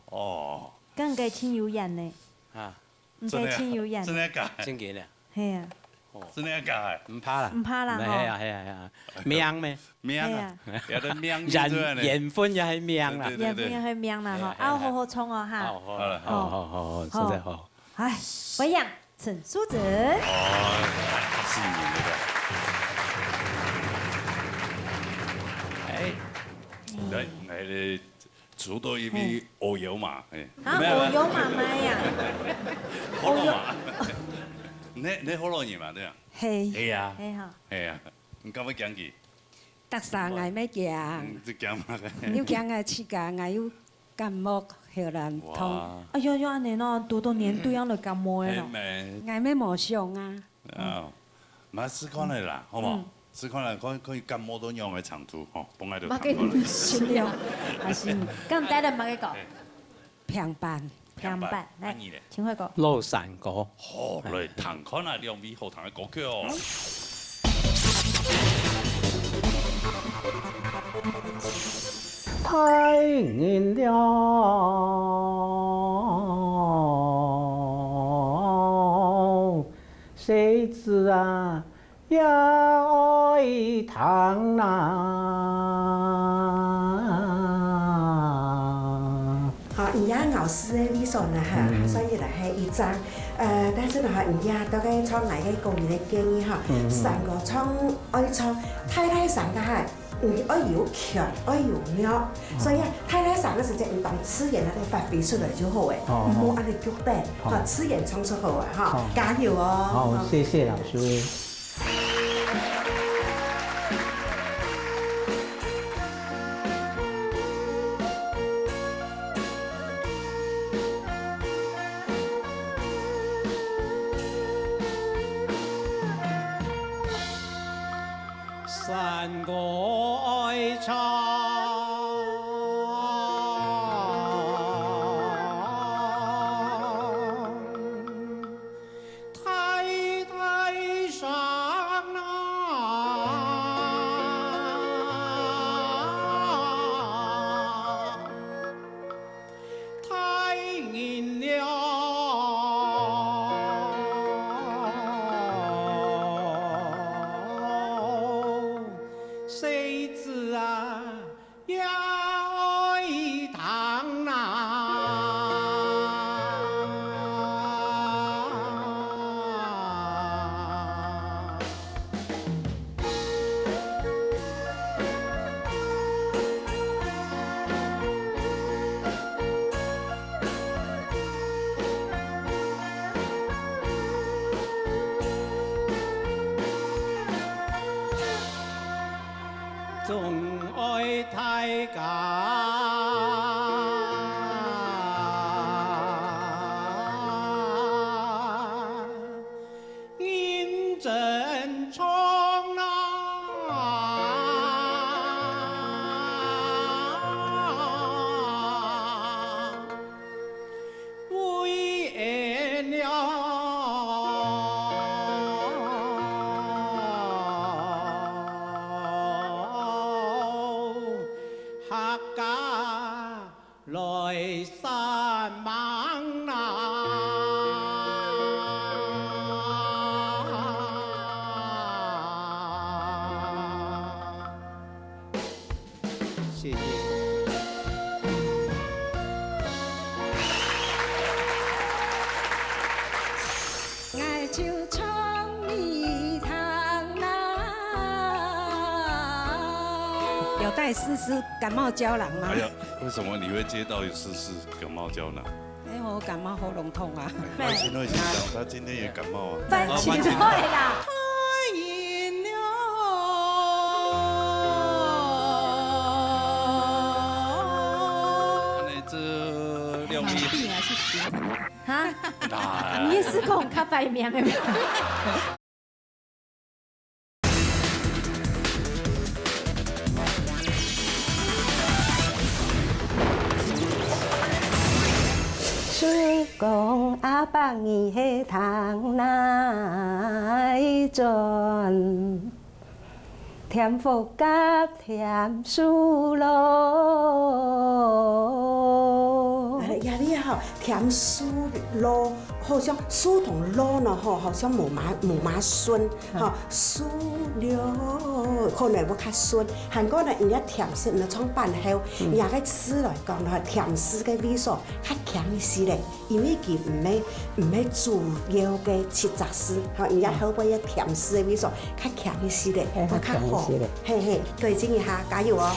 哦。跟佢真有緣呢。啊。 毋使真有緣。真个假个？真个呢。係啊。哦。真个假个？毋怕啦。毋怕啦，係啊，吼。係啊，係啊。命咩？命啊，係啊。有个命就係呢。緣，緣分也係命啦。對，對，對，對。緣分也係命啦，吼。係啊，係啊。啊，好好唱哦，哈。好，好，好，好，好，好，好。實在好。哎，歡迎陳淑貞。哦，太，太吸引人了。哎。哎，哎，煮到一味烏油嘛，哎，啊，沒有啊。烏油嘛，媽呀！好了嘛，你你好了你嘛，對啊，係，係啊，係哈。係啊，你敢會驚佢？逐儕𠊎乜驚，嗯，你驚嘛？又驚𠊎自家，𠊎又感冒、喉嚨痛。哇，哎喲喲，恁呢喏，堵到年底樣就感冒个咯。係咩？𠊎乜無想啊。 啊，嘛試看咧啦，好無？試看咧，看看感冒到仰个程度，吼，放下就無要緊，盡量，還是，敢帶來麼个歌？平板。平板，來，啊你咧？請輝哥。老山歌。好，來聽看啊，兩位好聽个歌曲哦。太冷了。 細子啊，也愛聽啊。好，你也咬字个味緒呢哈，還算起來係一張。呃，但是呢哈，你也大概照𠊎个個人个建議哈，三個唱愛唱，大大聲个哈， 你愛有強，愛有弱，所以啊，大大聲个時節，你當自然个發揮出來就好誒，哦，毋好恁樣局等，好，自然唱出好啊，哈，加油哦！好，謝謝老師。山歌愛唱，大大聲啊！ 大人了，細子啊，也愛聽啊。總愛大家 認真唱啊！為𠊎了，客家 來山盟啊！謝謝。 𠊎就唱你聽啊。有帶試試感冒膠囊嗎？哎呀，為什麼你會接到有試試感冒膠囊？因為我感冒喉嚨痛啊。哎，萬千惠先生，他今天也感冒啊。萬千惠啦。啊，萬千惠。恁呢，這兩位。馬屁還是行？ 哈？你是講較白面的嗎？啊，這位吼，添樹路，好像樹同路呢吼，好像無麼無麼順吼，樹路可能會較順。還過呢，人家添樹呢，唱板後，人家个字來講呢，添樹个位所較強一些咧。 因為佢毋係毋係主要个七隻字，吼，人家後背个添字个位所較強一些咧，嘿，較強一些咧。嘿嘿，對，靜一下，加油哦！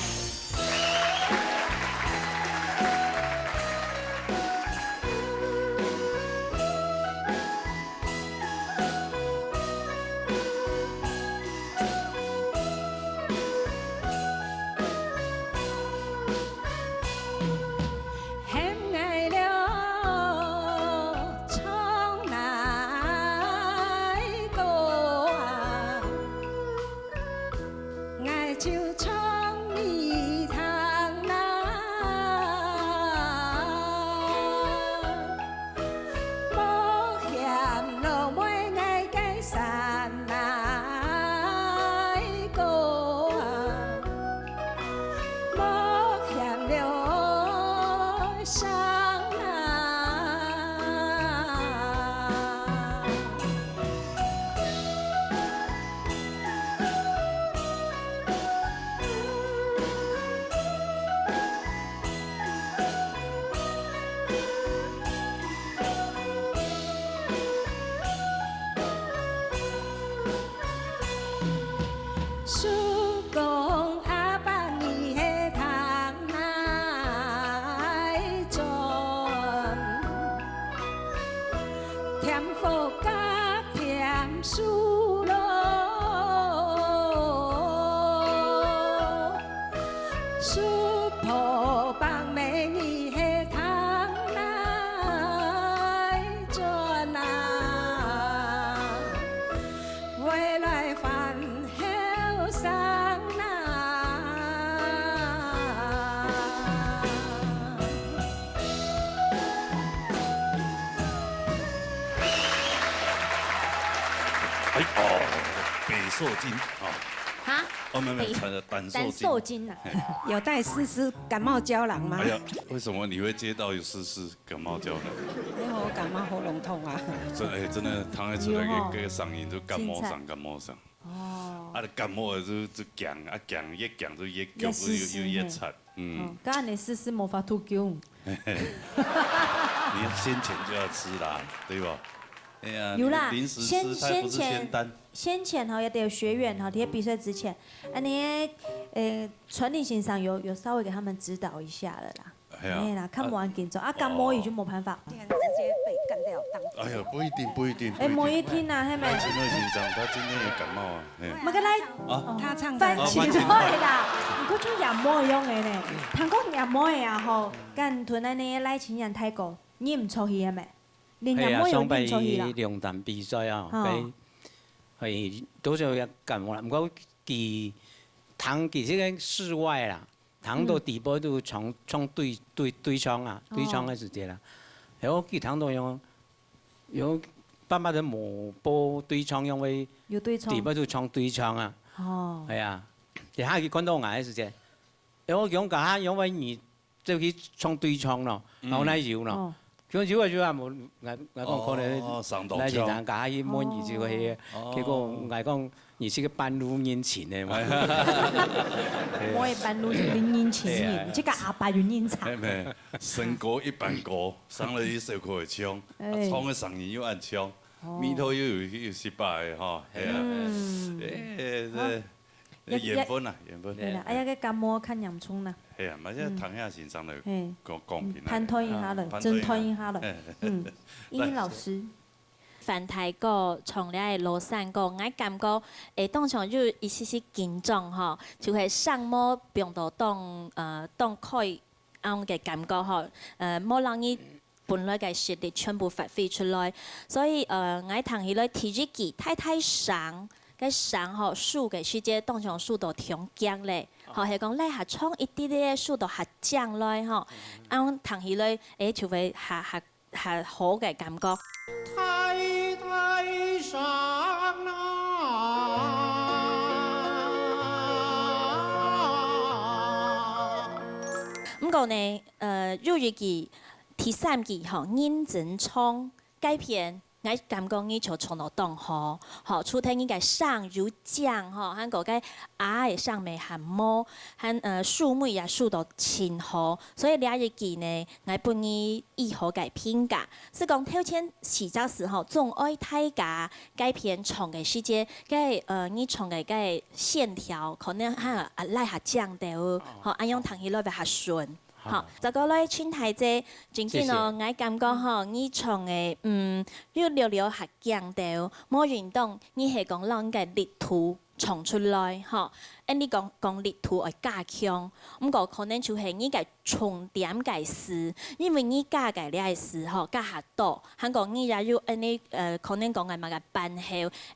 樹落，樹婆放尾你係聽來轉啊，未來還後生啊。哎哦，北受精啊，哈，哦没有没有，北单单受单精。受精啊，有带丝丝感冒胶囊吗哎？呀，为什么你会接到有丝丝感冒胶囊？因为我感冒喉咙痛啊。真的哎，真的，听得出来有哦个个声音就感冒精彩上感冒上。哦，啊，感冒的就就强啊强，越强就越强，越丝丝就越越惨。嗯哦，，刚刚你丝丝无法度救，你先前就要吃啦，对吧？哎呀，有啦，你临时先吃，它又不是仙丹。先前吼，有点学员吼，在比赛之前，啊，你呃，传令先生有有稍微给他们指导一下了啦。哎呀哎啦，看不完紧张啊，感冒已经没办法。直接被干掉当。哎呀，不一定，不一定。哎，不一定没一听啊，系咪赖？清德先生他今天也感冒啊，哎。马格来，啊，他唱反的哦情对啦，你过去也没用的呢，听讲也没啊吼，敢同咱个赖清德大哥，你唔出去个咩？你也係啊，没有上擺你出去啦。兩站比賽啊，哦佢係多少也感冒啦。毋過佢聽佢這个室外啦，聽到底背都唱唱對對對唱啊，對唱个時節啦。然後佢聽到用用爸爸都無播對唱，因為有对唱底。背都唱對唱啊，哦，係啊。然後佢看到𠊎个時節，然後講講下，因為你就去唱對唱咯，然後哪有咯。哦，就有啊有啊，無，𠊎𠊎講可能哦，上當來是跳。人家去問佢就係，哦結果𠊎講你係个半路人情个嘛。我也半路人情人，这个阿爸有人才。妹妹，身高一般高，生了一手口的腔，哎啊唱个声音又恁腔，哦眉头又有有失败的哈，哎呀，嗯，哎，好这也缘分啊，缘分。对啦，哎呀，个感冒看严重啦，哎呀，嘛，这唐夏先生的嘿，公公平啊，判断一下了，啊诊断一下了，哎嗯，英英老师。樊大哥唱了个老山歌，𠊎感覺，誒，當場有一絲絲緊張吼，就係聲無放到當，呃，當開恁个感覺吼，呃，無讓你本來个實力全部發揮出來。所以，呃，𠊎聽起來第一句大大聲，个聲吼，收个時節當場收到當強咧，吼，係講來下唱一滴滴，收到較強來吼，恁聽起來，誒，就會較較 較好个感覺。太太上啊。毋過呢，呃，有一句第三句吼，認真唱該片，𠊎感覺你就唱到當好，吼，除忒你个聲有靚吼，還過該啊个聲尾還無，還呃收尾也收到真好，所以這一句呢，𠊎分你 一好个評價。係講頭前四隻字吼，總愛大家該片唱个時節，該呃你唱个該線條可能還啊拉下靚兜，吼，恁樣聽起來會較順。好，再過來，請大姐，正經哦，𠊎感覺吼，你唱个嗯有略略較靚兜，無認同你係講讓个力度 唱出來吼。恁呢講講力度愛加強，毋過可能就係你个重點个字，因為你加个這个字吼加較多，還過你也有恁呢呃可能講个麼个班後，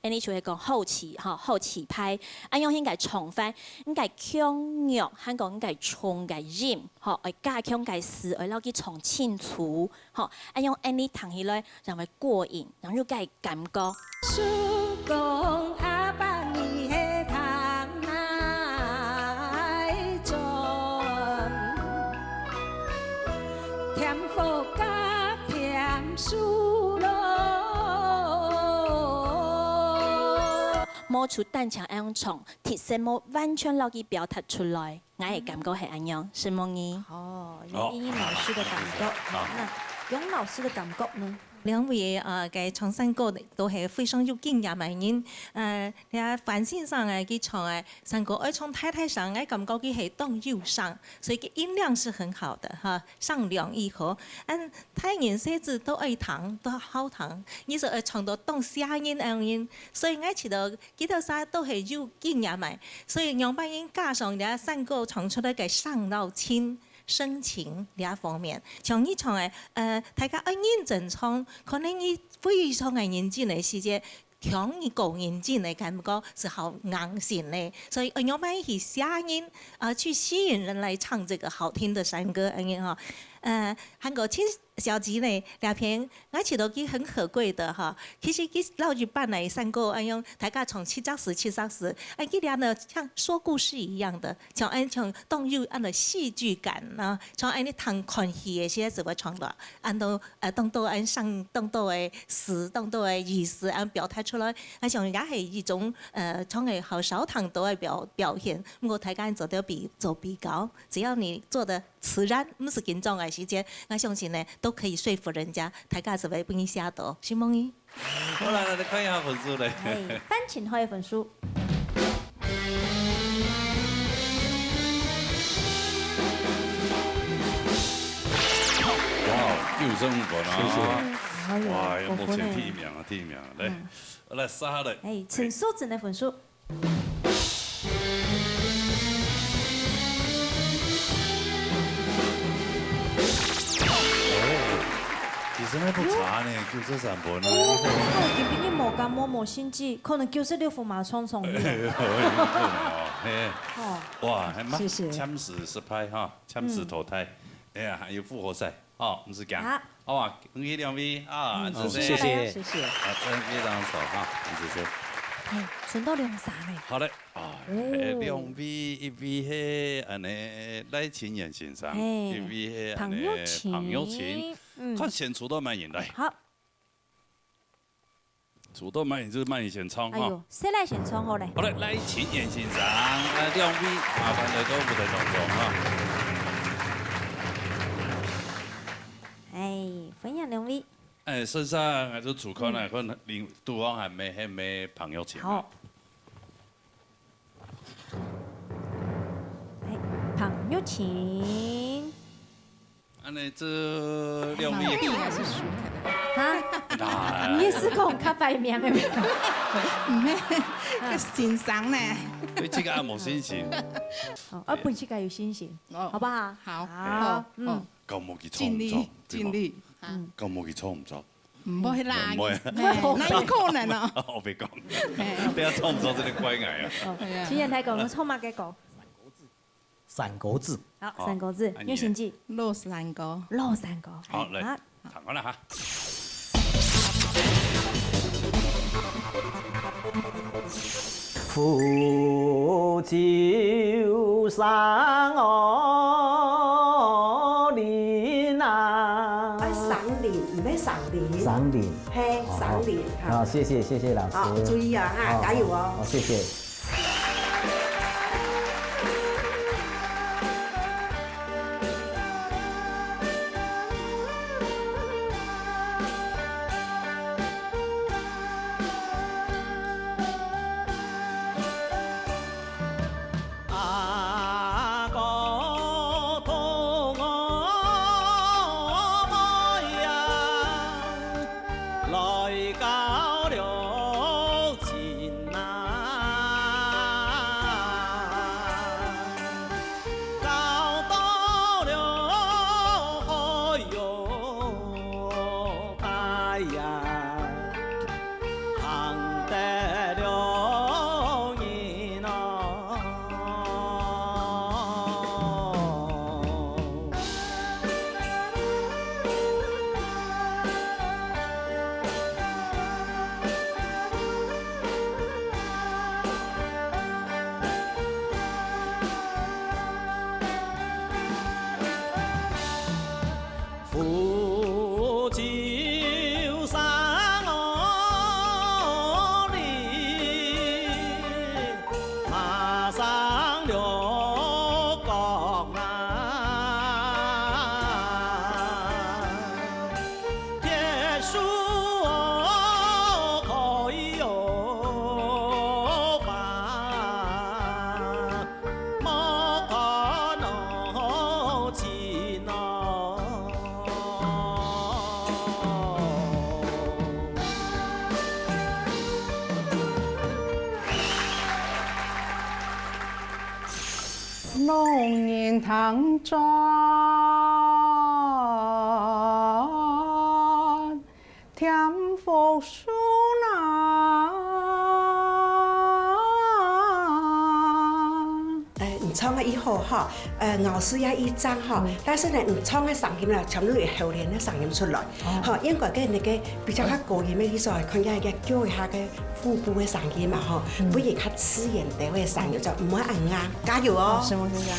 恁呢就係講好詞吼，好詞派，恁樣應該唱法，應該強弱，還過應該重个音吼，愛加強个字，愛摎佢唱清楚。 吼，恁樣恁呢聽起來正會過癮，正有該感覺。叔公阿伯你係聽來轉，添福甲添樹咯。無就單淨恁樣唱，特色無完全摎佢表達出來。 𠊎个感覺係恁樣，承蒙你。哦，哦有英英老师的感覺。好那楊老師的感覺呢？兩位，呃，个唱山歌都係非常有經驗个人。呃，這范先生啊，佢唱个山歌愛唱大大聲，𠊎感覺佢係當有聲，所以佢音量是很好的哈，上梁一和。嗯，大人細子都愛聽，都好聽。你說愛唱到當嚇人恁樣，所以𠊎覺得佢兜儕都係有經驗个，所以仰般人加上這山歌唱出來个上到情、 深情這方面。像你唱个，呃，大家愛認真唱，可能你非常个認真个時節，像你个認真个感覺是好硬性个，所以愛仰般去寫人，啊，去吸引人來唱這個好聽的山歌，恁樣哈。呃，還過陳小姐呢，這片 𠊎覺得佢很可貴的哈。其實佢老一般來山歌，恁樣大家唱七隻字、七隻字，哎，佢這呢像說故事一樣的，像恁像當有恁个戲劇感啊，像恁呢聽看戲个時節會唱到，恁多呃當多恁生當多个詞、當多个意思恁表達出來，𠊎想也係一種呃唱个好少聽到个表表現。毋過大家做得比做比較，只要你做得 自然，毋使緊張个時節，𠊎相信呢，都可以說服人家，大家就會分你寫到，承蒙你。好啦，來看一下分數咧。哎，范晴豪个分數。哇，九十五分啊！謝謝。哎喲，哇，要目前第一名啊，第一名啊，來，嗯。來，續下來。哎，陳素贞个分數。 其實也不差呢，九十三分啊。哦，今晡日無感冒無心悸，可能九十六分嘛，衝衝。嘿，哦，哇，還蠻，謝謝。暫時失敗哈，暫時淘汰。哎呀，還有復活賽。 好，毋使驚。好。好啊，恭喜兩位啊，嗯，恁仔細。謝謝。謝謝。啊，真非常好哈，恁仔細。哎，伸到兩儕呢。好嘞，啊，哦。哎，兩位，一位係恁呢賴清源先生，哎，一位係恁呢彭玉琴。彭玉琴。嗯。看先出到麼人來。好。 主動慢一點，就是慢一點唱哈。哎喲，誰來先唱好咧？好嘞，賴清源先生，啊，兩位麻煩來到舞台當中哈。哎，歡迎兩位。哎，先生，還係主考來看，嗯。另，對方還無，還無彭玉琴啊。好。哎，彭玉琴。 恁呢，這兩位。毛筆還是書？哈？啊。你也是講較白名的嗎？毋係，啊。較欣賞呢。對這個也無信心。哦，啊，分自家有信心，哦。好不好？好。好，好，嗯。哦。教無佢創作，盡力，對無？盡力。嗯。教無佢創作。毋會啦，毋會。哎，哪有可能哦？我別講，嘿。不要創作這個怪癌啊。哦，對啊。清源大哥，你唱麼个歌？ 山歌子。好，好，山歌子，按呢。有興趣。老山歌。老山歌，好，來，好。聽好了哈。哎，山林，毋係山林。山林。嘿，哦，山林，好。好，謝謝，謝謝老師。好，注意啊，哈，好，加油哦。好，謝謝。老人聽轉，添福壽啦。哎，你唱个以後哈，呃，咬字也一張哈，但是呢，你唱个聲音啦，全部有猴年个聲音出來。 吼，應該个那個比較較高音个意思，看一下个叫一下个腹部个聲音嘛，吼，不如較自然个聲音，就毋好恁硬，加油哦！承蒙先生。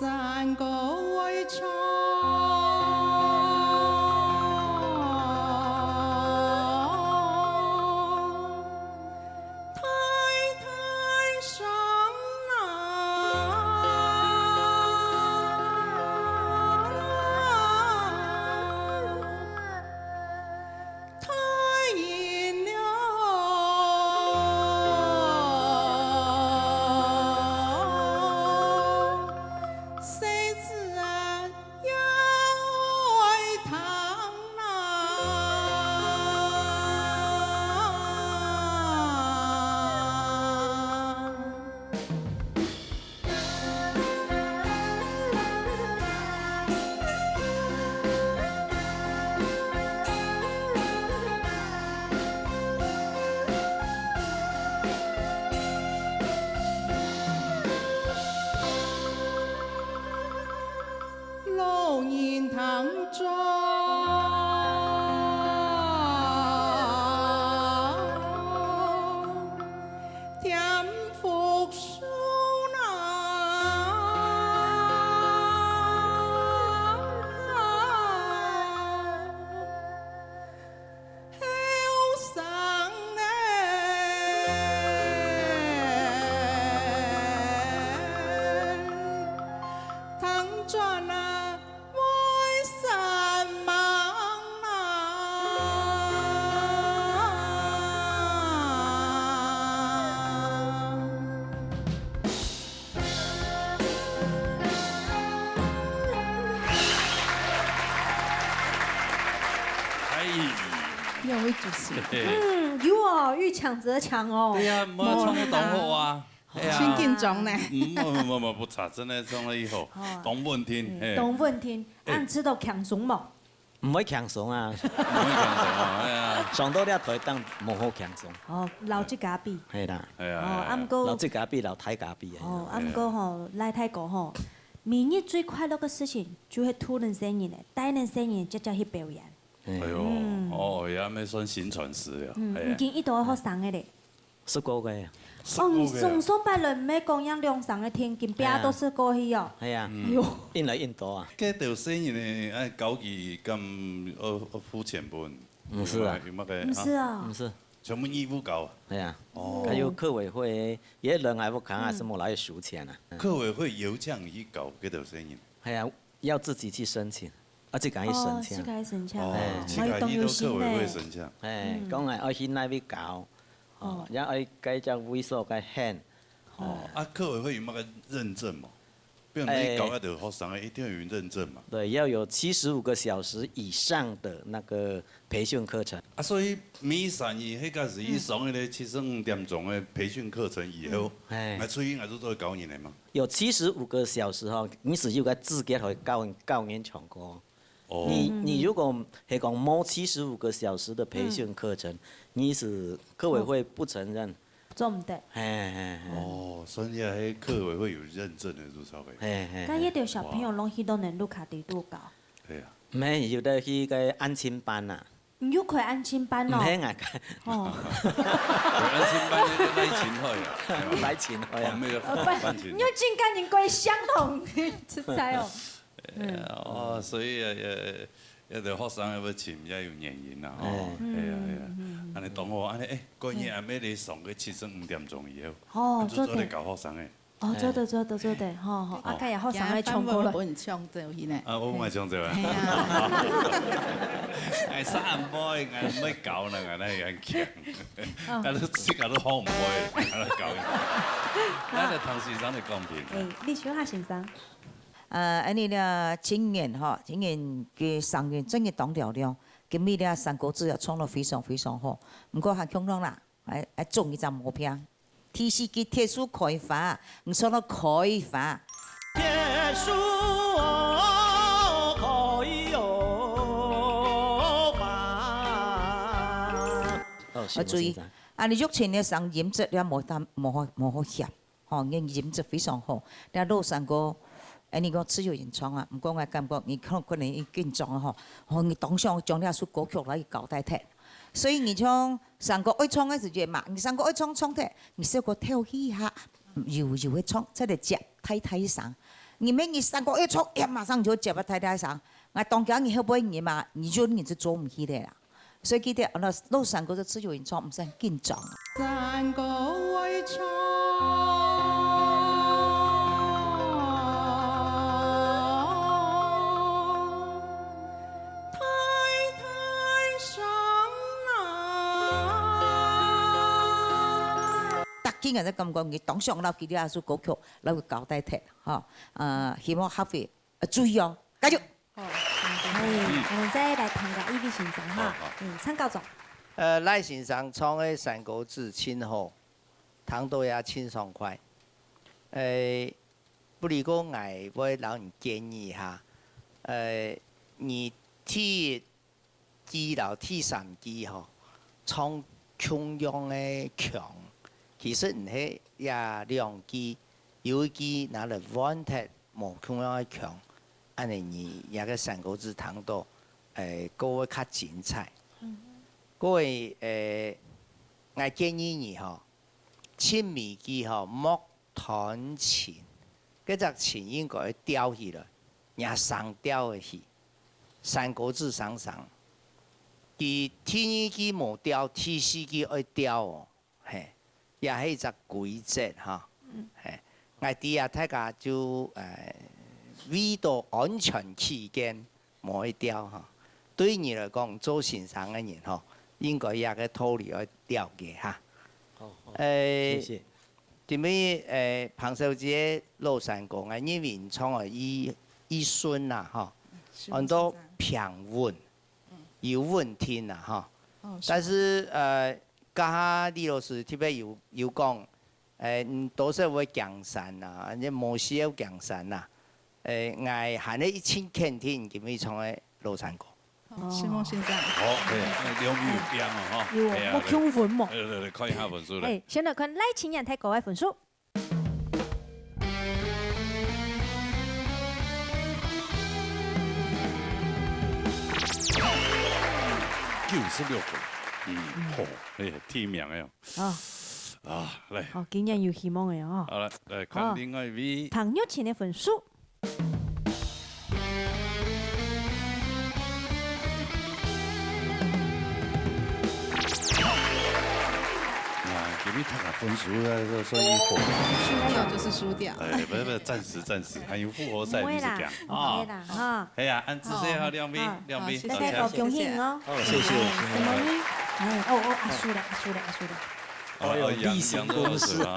山歌会唱，大大声啊。 大人了，細子啊，也愛聽啊。 老人聽轉，添福壽啦。 後生欸，聽轉啊，會煞猛啊。 哎，兩位主持人。嘿，嗯，有哦，遇强则强哦。對呀，無唱得當好啊。哎呀。真緊張呢。嗯，無，無，無，無，不差，真的唱得很好，哦。當穩定，嗯，嘿。當穩定，哎。恁知道輕鬆無？毋會輕鬆啊。毋會輕鬆啊，哎呀。上到這台頂無好輕鬆。哦，摎自家比。嘿啦。哎呀，哦，哎呀。啊，毋過摎自家比，摎大家比，哦，啊，毋過吼，賴大哥吼，每日最快樂个事情就係渡等細人仔，帶等細人仔直接去表演。 哎喲，嗯。哦，也還算薪傳師了，嗯，哎呀。已經一多學生个咧。十五個呀。哦，你上，上擺來毋係講樣兩三個天，今擺都十五個去哦。哎呀，哎喲。應來應多啊。該兜細人仔，哎，教佢敢，呃，呃，付錢分？毋係啊。有麼个，有麼个，毋係啊。啊？毋係。全部義務教啊？哎呀，哦。還有客委會，也人還毋肯啊，嗯。什麼來收錢啊？客委會有請你去教該兜細人？哎呀， 要自己去申請，啊，自家去申請。哦，自家去申請。哦，哎。自家去到客委會申請。哎，嗯。講啊，愛去哪位教，哦，哦。也愛該隻位所該喊。哦，啊，客委會有麼个認證無？比如你教一个學生，哎。一定要有認證嘛。對，要有七十五個小時以上的那個培訓課程。啊，所以每三日，迄个是以上迄个七十五點鐘的培訓課程以後，嗯。哎。來出去，來做教人的嘛。 有七十五個小時吼，你係有个資格去教，教人唱歌。哦。你，你如果係講無七十五個小時的培訓課程，嗯。你係客委會不承認。做毋得。嘿，嘿，嘿。哦，所以係客委會有認證的，就差不多。嘿，嘿，嘿。該一條小朋友攏去到能路卡地度教。對啊。毋係，有个去个安親班啊。 你有開安親班哦？毋係，𠊎開。哦。安親班，你來請開啊？來請開啊。哦，沒有，呃，不，班請。你又盡跟人歸相同，實在哦。哎呀，哦，所以啊，也，也得學生也不請，也有原因啦，哦。哎。哎呀，哎呀，嗯，嗯，嗯。恁樣當好，恁樣，哎，過年還沒來上个七十五點鐘以後，哦，啊，就做得做得。教學生哎。哦，做得，做得，做得，吼，吼，啊，該也好，上來唱歌了。今日飯碗分你搶走去呢。啊，我毋愛搶走啊。係啊。哎，三妹，哎，毋愛搞呢，哎，恁強。哦。但是自家都好毋會，還來搞。來，來，唐先生來講評。哎，李秋霞先生。呃，恁呢咧，今年吼，今年个生意真个當尞尞，今日咧，山歌子也唱得非常非常好，毋過還共樣啦。 哎，哎，種一隻毛病。第四句，鐵樹開花，你說到開花。鐵樹哦，開哦花。哦，啊，注意，先生。啊，你玉琴个聲音質量無大，無好，無好嫌，吼，你音質非常好。那老山歌，哎，你講自由演唱啊，毋過我感覺你可能，可能緊張吼，吼，你當想將這首歌曲來交代忒。 所以你像山歌愛唱个時節嘛，你山歌愛唱唱忒，你小可敨氣一下，柔柔个唱，再來接大大聲。你免你山歌愛唱，哎呀，馬上就接啊大大聲。𠊎當驚你後背你嘛，你就，你就做毋起來啦。所以記得，老，老山歌就自由演唱，毋使緊張。山歌愛唱，大大聲啊！逐個人都感覺你當想到佢這首歌曲，摎佢交代忒，吼。呃，希望客委，呃，注意哦，加油！好，哎，我們再來聽個一位先生哈，好，好。嗯，陳校長。呃，賴先生唱个山歌子真好，聽到也真爽快。呃， 不而過𠊎會摎你建議哈，呃，你第一句摎第三句吼，唱共樣个腔，其實毋係這兩句，有一句拿來換忒無共樣个腔，恁呢你這个山歌子聽到，呃，過會較精彩。嗯。過會，呃，𠊎建議你吼，盡尾句吼，莫 斷情，該隻情應該吊起來，若聲吊个去，山歌子聲聲。佢第二句無吊，第四句愛吊哦，嘿，也係一隻規則哈。嗯。嘿，𠊎知啊，大家就，呃，為著安全起見， 無愛吊哈。對你來講，做先生个人吼，應該這个道理愛了解哈。好，好，呃，謝謝。因為，呃，彭小姐老山歌，𠊎認為唱个已，已順啦吼，安到平穩，嗯。有穩定啦吼。哦，是。但是，呃，剛剛李老師特別有，有講， 欸，嗯，多少會驚山啊，你無需要驚山啊。欸，𠊎還係一盡肯定今晡日唱个老山歌。好，承蒙先生。好，嘿，兩位有驚哦，吼。有哦，嘿啊，目共分無？來，來，來，看一下分數來。欸，先來看賴清源大哥个分數。九十六分，嗯，好，欸，第一名个哦。 啊。啊，來。好，今年有希望个哦。好，來，來看另外一位。好。彭玉琴个分數。哇，今晡日大家分數來說，算一火。輸掉就是輸掉。欸，不，不，暫時，暫時，還有復活賽，毋會啦，你是講啊。毋會啦，哈。係啊，恁仔細哈，好，兩位，好，兩位，好，謝謝，大家好，多謝。恭喜哦。好，謝謝，欸，承蒙你。欸，哦，哦，啊，輸了，啊，輸了，啊，輸了。 哦，哦，有例行公事。楊，楊老師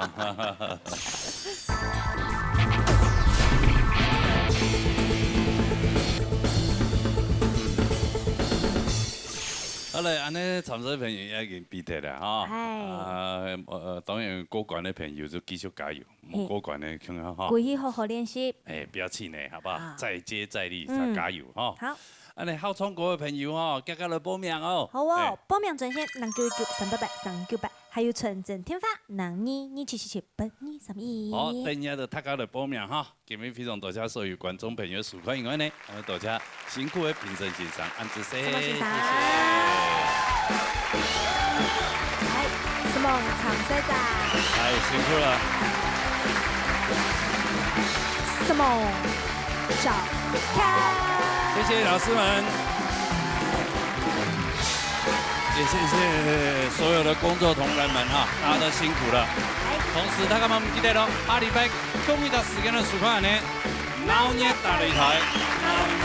啊。好了，恁仔參賽朋友也已經比忒了哈。嗨。啊，呃，當然過關个朋友就繼續加油，無過關个共樣哈。嘿。繼續好好練習。欸，不要氣餒，好不好？啊。再接再厲，嗯。加油哈。好。 恁仔好唱歌个朋友哦，遽遽來報名哦。好哦，欸。報名專線零九一九三八八三九八，還有傳真電話零二二七七七八二三一。好，等一下就大家來報名哈。今晡日非常多謝所有觀眾朋友收看，因為呢，𠊎兜多謝辛苦个評審先生，恁仔細。承蒙先生。謝謝。來，承蒙參賽者。欸，辛苦了。承蒙。 小康。謝謝老師們，也謝謝所有的工作同仁們哈，大家都辛苦了。來。同時，大家們記得哦，下禮拜共一隻時間个收看呢，鬧熱大擂台，鬧熱